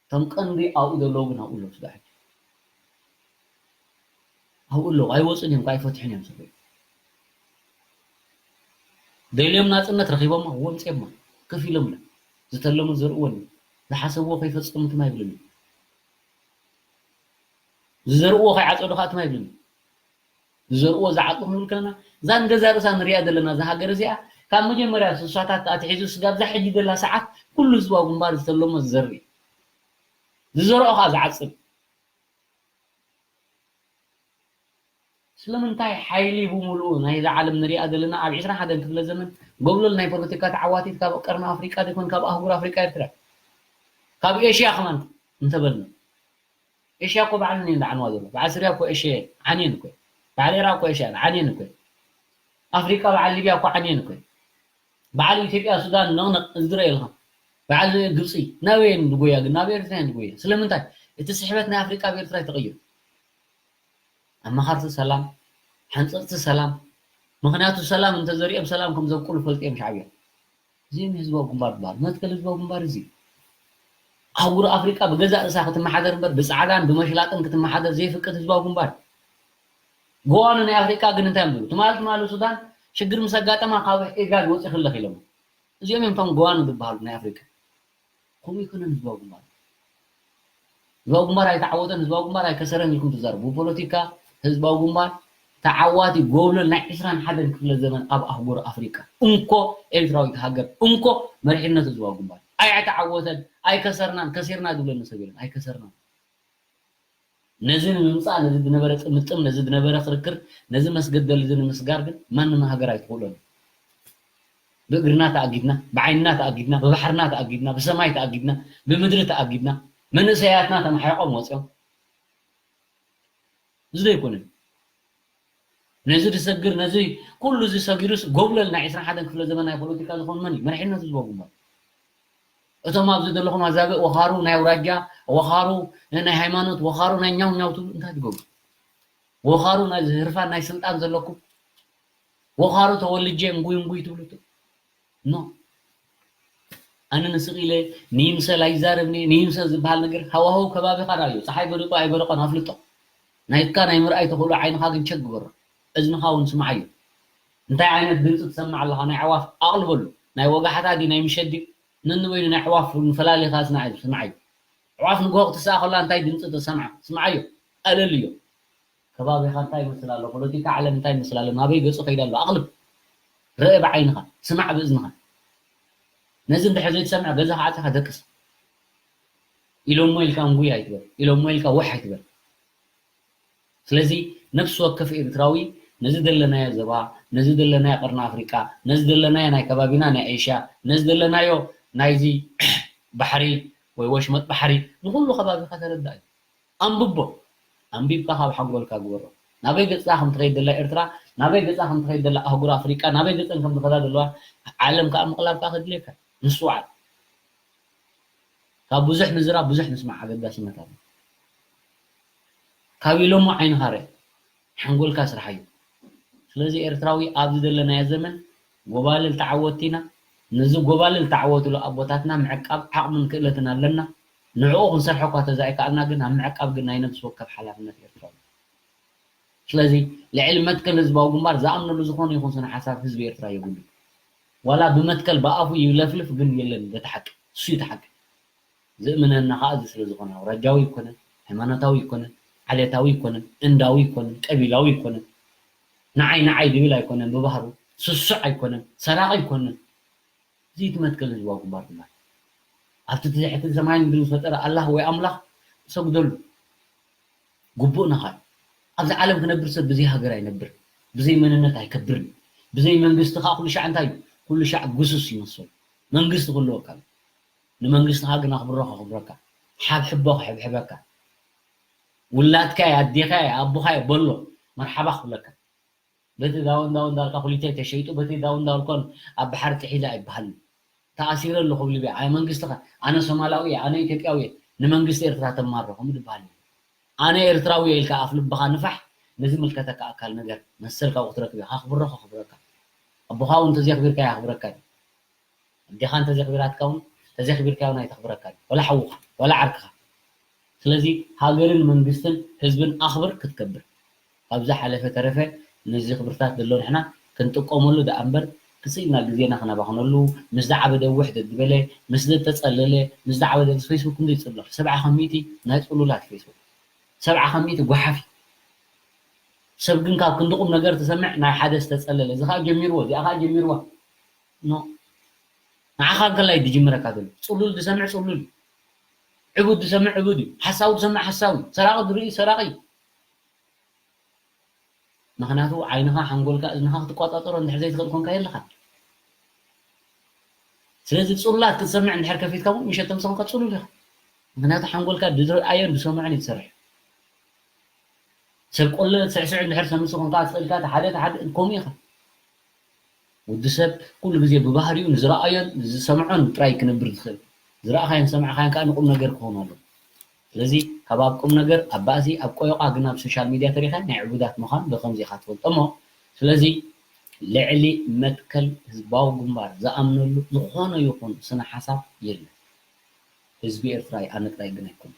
እቶም ቀንዲ ኣብኡ ዘለዉ ግን ኣብኡ ኣለዉ ስጋዕ ሕጂ። ኣብኡ ኣለዉ፣ ኣይወፁን እዮም፣ ኣይፈትሑን እዮም ስርሑ። ደልዮም ናፅነት ረኺቦማ፣ ወምፅዮማ፣ ከፊሎምላ። ዝተለሙ ዝርእዎ የለን። ዝሓሰብዎ ከይፈፀሙ ትም ኣይብሉን እዮም። ዝዘርእዎ ከይዓፀዱ ከዓ ትም ኣይብሉን እዮም። ዝዘርእዎ ዝዓፅዱ ክንብል ከለና፣ እዛ ንገዛ ርእሳ ንሪኣ ዘለና እዛ ሃገር እዚኣ፣ ካብ መጀመርያ ስሳታት ኣትሒዙ ስጋብ እዛ ሕጂ ዘላ ሰዓት፣ ኩሉ ህዝባዊ ግንባር ዝተለሞ ዝዘርኢ። ዝዘርኦ ከዓ ዝዓፅድ። ስለምንታይ ሓይሊ ብምሉኡ ናይዛ ዓለም ንሪኣ ዘለና ኣብ ዕስራን ሓደን ክፍለ ዘመን ጎብለል ናይ ፖለቲካ ተዓዋቲት ካብ ቀርኒ ኣፍሪቃ ዘይኮን ካብ ኣህጉር ኣፍሪቃ ኤርትራ ካብ ኤሽያ ከማን እንተበልና ኤሽያ እኮ ባዕለን እየን ዝዓንዋ ዘሎ። በዓል ስርያ እኮ ኤሽያ እየን ዓንየን እኮ እየን። በዓል ኤራ እኮ ኤሽያ እየን ዓንየን እኮ እየን። ኣፍሪቃ በዓል ሊብያ እኮ ዓንየን እኮ እየን። በዓል ኢትዮጵያ ሱዳን ነቕነቕ እዚ ትርኢ ኣለኻ። በዓል ግብፂ ናበይ እየን ዝጎያ ግን ናብ ኤርትራ እየን ዝጎያ። ስለምንታይ? እቲ ስሕበት ናይ ኣፍሪቃ ኣብ ኤርትራ እዩ ተቐይሩ። ኣማኸርቲ ሰላም፣ ሓንፀፅቲ ሰላም። ምኽንያቱ ሰላም እንተዘሪኦም ሰላም ከም ዘብቁሉ ፈልጢ እዮም ሻዕብያ። እዚኦም ህዝባዊ ግንባር ዝበሃል መትከል ህዝባዊ ግንባር እዚ እዩ። ኣህጉር ኣፍሪቃ ብገዛእ ርእሳ ክትመሓደር እምበር ብጻዕዳን ብመሽላጥን ክትመሓደር ዘይፍቅድ ህዝባዊ ግንባር። ጎዋኑ ናይ ኣፍሪቃ ግን እንታይ እዮም ዝብሉ? ትማሊ ትማሊ ሱዳን ሽግር ምስ ኣጋጠማ ካብ ኢጋድ ወፂኺ ኣለኺ ኢሎም። እዚኦም እዮም እቶም ጎዋኑ ዝበሃሉ ናይ ኣፍሪቃ። ከምኡ ይኮነን ህዝባዊ ግንባር። ህዝባዊ ግንባር ኣይተዓወተን፣ ህዝባዊ ግንባር ኣይከሰረን ኢልኩም ትዛረቡ። ብፖለቲካ ህዝባዊ ግንባር ተዓዋቲ ጎብለል ናይ ዕስራን ሓደን ክፍለ ዘመን ኣብ ኣህጉር ኣፍሪቃ። እንኮ ኤርትራዊት ሃገር፣ እንኮ መሪሕነት ህዝባዊ ግንባር። ኣይተዓወተን፣ ኣይከሰርናን፣ ከሲርና ዝብለኒ ሰብ የለን፣ ኣይከሰርናን። ነዚ ንምምጻእ፣ ነዚ ዝነበረ ጥምጥም፣ ነዚ ዝነበረ ክርክር፣ ነዚ መስገደል እዚ ንምስጋር ግን ማንም ሃገር ኣይትኽእሎን። ብእግርና ተኣጊድና፣ ብዓይንና ተኣጊድና፣ ብባሕርና ተኣጊድና፣ ብሰማይ ተኣጊድና፣ ብምድሪ ተኣጊድና፣ መንእሰያትና ተማሒቖም ወፂኦም። እዚ ዶ ኣይኮነን? ነዚ ዝሰግር፣ ነዚ ኩሉ እዚ ሰጊሩስ ጎብለል ናይ ዕስራን ሓደን ክፍለ ዘመን ናይ ፖለቲካ ዝኾን መን እዩ? መሪሕነት ህዝባዊ ግንባር። እቶም ኣብዚ ዘለኹም ኣዛብእ ወኻሩ ናይ ኣውራጃ፣ ወኻሩ ናይ ሃይማኖት፣ ወኻሩ ናይ ኛው ኛው ትብሉ እንታይ ትገብሩ? ወኻሩ ናይ ህርፋን ናይ ስልጣን ዘለኩም፣ ወኻሩ ተወልጄ እንጉይ እንጉይ ትብሉ ኖ። ኣነ ንስቕ ኢለ ንይምሰል ኣይዛረብን እየ። ንይምሰል ዝበሃል ነገር ሃዋህው ከባቢኻ ራእዮ። ፀሓይ በሪቑ ኣይበረቐን ኣፍልጦ። ናይካ ናይ ምርኣይ ተኽእሎ ዓይንኻ ግን ቸክ ግበሮ። እዝንኻ እውን ስምዓዮ። እንታይ ዓይነት ድምፂ ትሰምዕ ኣለኻ? ናይ ኣዕዋፍ ኣቕልበሉ። ናይ ወጋሕታ ድዩ ናይ ምሸት ድዩ? ነንበይኑ ናይ ኣዕዋፍ እውን ፈላሊኻ ስምዓዮ። ኣዕዋፍ ንግሆ ክትስኣ ከላ እንታይ ድምፂ ተሰምዓ? ስምዓዮ። ኣለልዮ። ከባቢኻ እንታይ ይመስል ኣሎ? ፖለቲካ ዓለም እንታይ ይመስል ኣሎ? ናበይ ገፁ ከይዱ ኣሎ? ኣቕልብ። ርአ ብዓይንኻ፣ ስማዕ ብእዝንኻ። ነዚ እንድሕር ዘይትሰምዕ ገዛኻ ዓፂኻ ደቅስ። ኢሎሞ ኢልካ እንጉይ ኣይትበል። ኢሎሞ ኢልካ ውሕ ኣይትበል። ስለዚ ነፍሲ ወከፍ ኤርትራዊ ነዚ ዘለናዮ ዞባ፣ ነዚ ዘለናዮ ቀርኒ ኣፍሪቃ፣ ነዚ ዘለናዮ ናይ ከባቢና ናይ ኤሽያ፣ ነዚ ዘለናዮ ናይዚ ባሕሪ ወይ ወሽመጥ ባሕሪ ንኹሉ ከባቢኻ ተረዳእ እዩ። ኣንብቦ። ኣንቢብካ ካብ ሓንጎልካ ግበሮ። ናበይ ገጻ ከም ትኸይድ ዘላ ኤርትራ፣ ናበይ ገጻ ከም ትኸይድ ዘላ ኣህጉር ኣፍሪቃ፣ ናበይ ገጸን ከም ዝኸዳ ዘለዋ ዓለም ከኣ ምቕላብ ከኣ ከድልየካ። ምስትውዓል። ካብ ብዙሕ ምዝራብ ብዙሕ ምስማዕ ኣገዳስነት ኣለዎ። ካብ ኢሎሞ ዓይንኻ ርእ፣ ሓንጎልካ ስርሓዮ። ስለዚ ኤርትራዊ ኣብዚ ዘለናዮ ዘመን ጎባልል ተዓወትቲ ኢና። ነዚ ጎባልል ተዓወትሉ ኣቦታትና ምዕቃብ ዓቕምን ክእለትን ኣለና። ንዕኡ ክንሰርሖ እኳ ተዘይከኣልና ግን ኣብ ምዕቃብ ግን ናይ ነብሲ ወከፍ ሓላፍነት ኤርትራዊ። ስለዚ ልዕሊ መትከል ህዝባዊ ግንባር ዝኣምነሉ ዝኾነ ይኹን ስነ ሓሳብ ህዝቢ ኤርትራ የብሉን። ዋላ ብመትከል ብኣፉ ይለፍልፍ ግን የለን በቲ ሓቂ። እሱ እዩ እቲ ሓቂ። ዝእምነና ኸዓ እዚ ስለ ዝኾነ ኣውራጃዊ ይኮነን፣ ሃይማኖታዊ ይኮነን፣ ዓሌታዊ ይኮነን፣ እንዳዊ ይኮነን፣ ቀቢላዊ ይኮነን፣ ንዓይ ንዓይ ዝብል ኣይኮነን ብባህሩ፣ ስሱዕ ኣይኮነን፣ ሰራቒ ኣይኮነን። እዚ እቲ መትከል ህዝባዊ ግንባር ዝበሃል። ኣብቲ ትሕቲ ሰማይን ምድርን ዝፈጠረ ኣላህ ወይ ኣምላኽ ሰግደሉ። ግቡእ ነኻል። ኣብዚ ዓለም ክነብር ሰብ ብዘይ ሃገር ኣይነብር፣ ብዘይ መንነት ኣይከብርን። ብዘይ መንግስቲ ከዓ ኩሉ ሻዕ እንታይ እዩ? ኩሉ ሻዕ ግሱስ ይመስል። መንግስቲ ክህልወካ ኣሎ። ንመንግስትኻ ግን ኣኽብሮ ከኽብረካ፣ ሓብሕቦ ክሕብሕበካ፣ ውላድካ እየ፣ ኣዴኻ እየ፣ ኣቦኻ እየ በሎ፣ መርሓባ ክብለካ። በቲ ዳውን ዳውን ዳልካ ኩሊተይ ተሸይጡ፣ በቲ ዳውን ዳልኮን ኣብ ባሕሪ ጥሒለ ኣይበሃልን። ተኣሲረ ኣለኹ ብልቢ፣ ኣነ መንግስቲ ኸ፣ ኣነ ሶማላዊ እየ፣ ኣነ ኢትዮጵያዊ እየ፣ ንመንግስቲ ኤርትራ ተማርሮ፣ ከምኡ ዝበሃል የለን። ኣነ ኤርትራዊ እየ ኢልካ ኣፍ ልብኻ ንፋሕ፣ ንዝምልከተካ ኣካል ንገር፣ መሰል ካብኡ ክትረክብ ኢኻ፣ ኣኽብሮ ከኽብረካ። ኣቦኻ እውን እንተዘየኽቢርካዮ ኣኽብረካ ድዩ? ኣዴኻ እንተዘኽቢራትካ እውን፣ ተዘኽቢርካዮ እውን ኣይተኽብረካን እዩ። ወላ ሓውኻ፣ ወላ ዓርክኻ። ስለዚ ሃገርን መንግስትን ህዝብን ኣኽብር ክትከብር። ካብ ዝሓለፈ ተረፈ ነዚ ክብርታት ዘሎ ንሕና ክንጥቀመሉ ደኣ እምበር፣ ክስኢልና ግዜና ክነባኽነሉ፣ ምስ ዝዓበደ ውሕ ዘድበለ፣ ምስ ዘተጸለለ፣ ምስ ዝዓበደ ፌስቡክ ክንደይ ይጽለል? ሰብዓ ካብ ሚእቲ ናይ ጽሉላት ፌስቡክ። ሰብዓ ካብ ሚእቲ ጓሓፍ እዩ። ሰብ ግን ካብ ክንዲ ቁም ነገር ትሰምዕ ናይ ሓደ ዝተጸለለ፣ እዚ ኸኣ ጀሚርዎ፣ እዚኣ ኸኣ ጀሚርዋ። ኖ። ንዓኻ እንከላይ ድጅምረካ ዘሎ። ጽሉል ዝሰምዕ ጽሉል እዩ። ዕቡድ ዝሰምዕ ዕቡድ እዩ። ሓሳዊ ዝሰምዕ ሓሳዊ እዩ። ሰራቒ ዝርኢ ሰራቒ እዩ። ምኽንያቱ ዓይንኻ፣ ሓንጎልካ፣ እዝንኻ ክትቆጻጸሮ እንድሕር ዘይትኽእል ኮንካ የለኻን። ስለዚ ጽሉላት ክትሰምዕ እንድሕር ከፊትካ እውን ምሸት ተምሰ ኮንካ ጽሉል ኢኻ። ምኽንያቱ ሓንጎልካ ዝረኣዮን ዝሰምዖን እዩ ዝሰርሕ። ሰብ ቆለ ስዕስዕ እንድሕር ሰምሲ ኮንካ ትኽእልካ፣ እቲ ሓደ፣ እቲ ሓደ ከምኡ ኢኻ። ወዲ ሰብ ኩሉ ግዜ ብባህሪኡ ንዝረኣዮን ዝሰምዖን ጥራይ ክነብር ዝኽእል። ዝረኣኻዮን ዝሰማዕካዮን ከኣ ንቁም ነገር ክኾኑ ኣለዎ። ስለዚ ካብ ኣብ ቁም ነገር፣ ኣብ ባእሲ፣ ኣብ ቆዮቓ ግን ኣብ ሶሻል ሚድያ ተሪኻ ናይ ዕቡዳት ምዃን ብኸምዚ ኢኻ ትፈልጦ እሞ፣ ስለዚ ልዕሊ መትከል ህዝባዊ ግንባር ዝኣምነሉ ዝኾነ ይኹን ስነ ሓሳብ የለን። ህዝቢ ኤርትራ ኣነ ጥራይ ግን ኣይኮንኩ።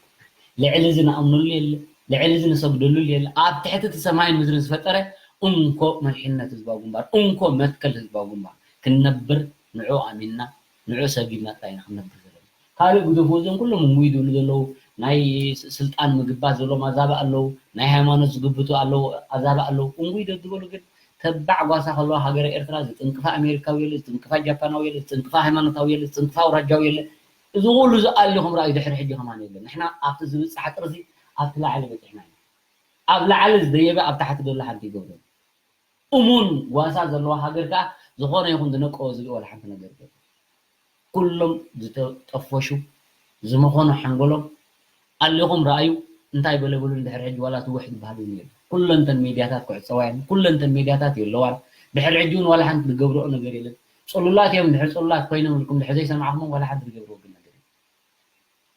ልዕሊ እዚ ንኣምነሉ የለ፣ ልዕሊ እዚ ንሰግደሉ የለ። ኣብ ትሕቲ እቲ ሰማይን ምድርን ዝፈጠረ እንኮ መሪሕነት ህዝባዊ ግንባር፣ እንኮ መትከል ህዝባዊ ግንባር ክንነብር ንዑ ኣሚንና ንዑ ሰጊድና ጥራይ ኢና ክንነብር ዘለና። ካልእ ግደፉ፣ እዞም ኩሎም እንጉይ ዝብሉ ዘለዉ ናይ ስ- ስልጣን ምግባር ዘለዎም ኣዛብእ ኣለዉ፣ ናይ ሃይማኖት ዝግብቱ ኣለዉ ኣዛብእ ኣለዉ። እንጉይ ዶ ዝበሉ ግን ተባዕ ጓሳ ከለዋ ሃገረ ኤርትራ ዝጥንቅፋ ኣሜሪካዊ የለ፣ ዝጥንቅፋ ጃፓናዊ የለ፣ ዝጥንቅፋ ሃይማኖታዊ የለ፣ ዝጥንቅፋ ኣውራጃዊ የለ። እዚ ኩሉ ዝኣሊኹም ራእዩ ድሕሪ ሕጂ ከማን የለን። ንሕና ኣብቲ ዝብጻሕ ጥርዚ ኣብቲ ላዕሊ በጺሕና ኢና። ኣብ ላዕሊ ዝደየበ ኣብ ታሕቲ ዘሎ ሓንቲ ይገብሮ። እሙን ጓሳ ዘለዋ ሃገር ከኣ ዝኾነ ይኹን ዝነቀወ ዝብኢ ዋላ ሓንቲ ነገር የለን። ኩሎም ዝተጠፈሹ ዝመኾኑ ሓንጎሎም ኣሊኹም ረኣዩ እንታይ በለ ብሉ ድሕሪ ሕጂ ዋላ ትውሕ ዝበሃል እውን የለን። ኩለንተን ሚድያታት ክዕፀዋ እየን። ኩለንተን ሚድያታት የለዋን። ድሕሪ ሕጂ እውን ዋላ ሓንቲ ዝገብርኦ ነገር የለን። ፅሉላት እዮም። ድሕሪ ፅሉላት ኮይኖም ኢልኩም ድሕሪ ዘይሰማዕኹሞም ዋላ ሓንቲ ዝገብርዎ ግን ነገር የለን።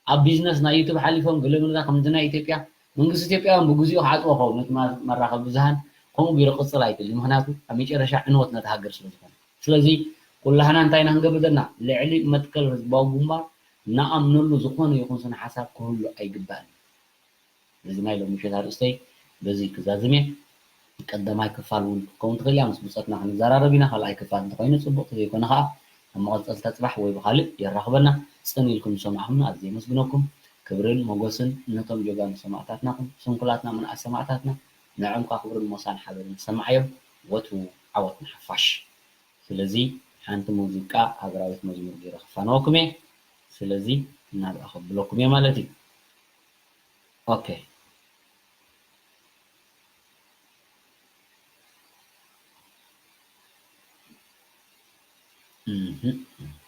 ኣብ ቢዝነስ ናይ ዩቱብ ሓሊፎም ገለ ምንዛ ከምዚ ናይ ኢትዮጵያ መንግስቲ ኢትዮጵያ እውን ብግዚኡ ክዓፅዎ ከውን ነቲ ማ- መራኸቢ ብዙሃን ከምኡ ገይሩ ቅፅል ኣይክእል እዩ። ምክንያቱ ኣብ መጨረሻ ዕንወት ነቲ ሃገር ስለ ዝኾነ ስለዚ ኩላህና እንታይ ኢና ክንገብር ዘለና ልዕሊ መትከል ህዝባዊ ግንባር ንኣምነሉ ዝኾነ ይኹን ስነ ሓሳብ ክህሉ ኣይግባእን። ነዚ ናይ ሎሚ ምሸት ኣርእስተይ በዚ ክዛዝም እየ። ቀዳማይ ክፋል እውን ክትከውን ትኽእል እያ። ምስ ብፀትና ክንዘራረብ ኢና። ካልኣይ ክፋል እንተኮይኑ ፅቡቅ፣ ተዘይኮነ ከዓ ኣብ መቐፀልታ ፅባሕ ወይ ብካልእ የራኽበና። ፅን ኢልኩም ዝሰማዕኹምና ኣዝየ የመስግነኩም። ክብርን ሞገስን ነቶም ጀጋኑ ሰማእታትና፣ ስንኩላትና ምንኣስ ሰማእታትና፣ ንዕኦም ከዓ ክብርን ሞሳን ሓበንን ሰማዓዮም። ወትሩ ዓወት ንሓፋሽ። ስለዚ ሓንቲ ሙዚቃ ሃገራዊት መዝሙር ገይረ ክፋነወኩም እየ። ስለዚ እናብኣ ከብለኩም እየ ማለት እዩ። ኦኬ። እህ።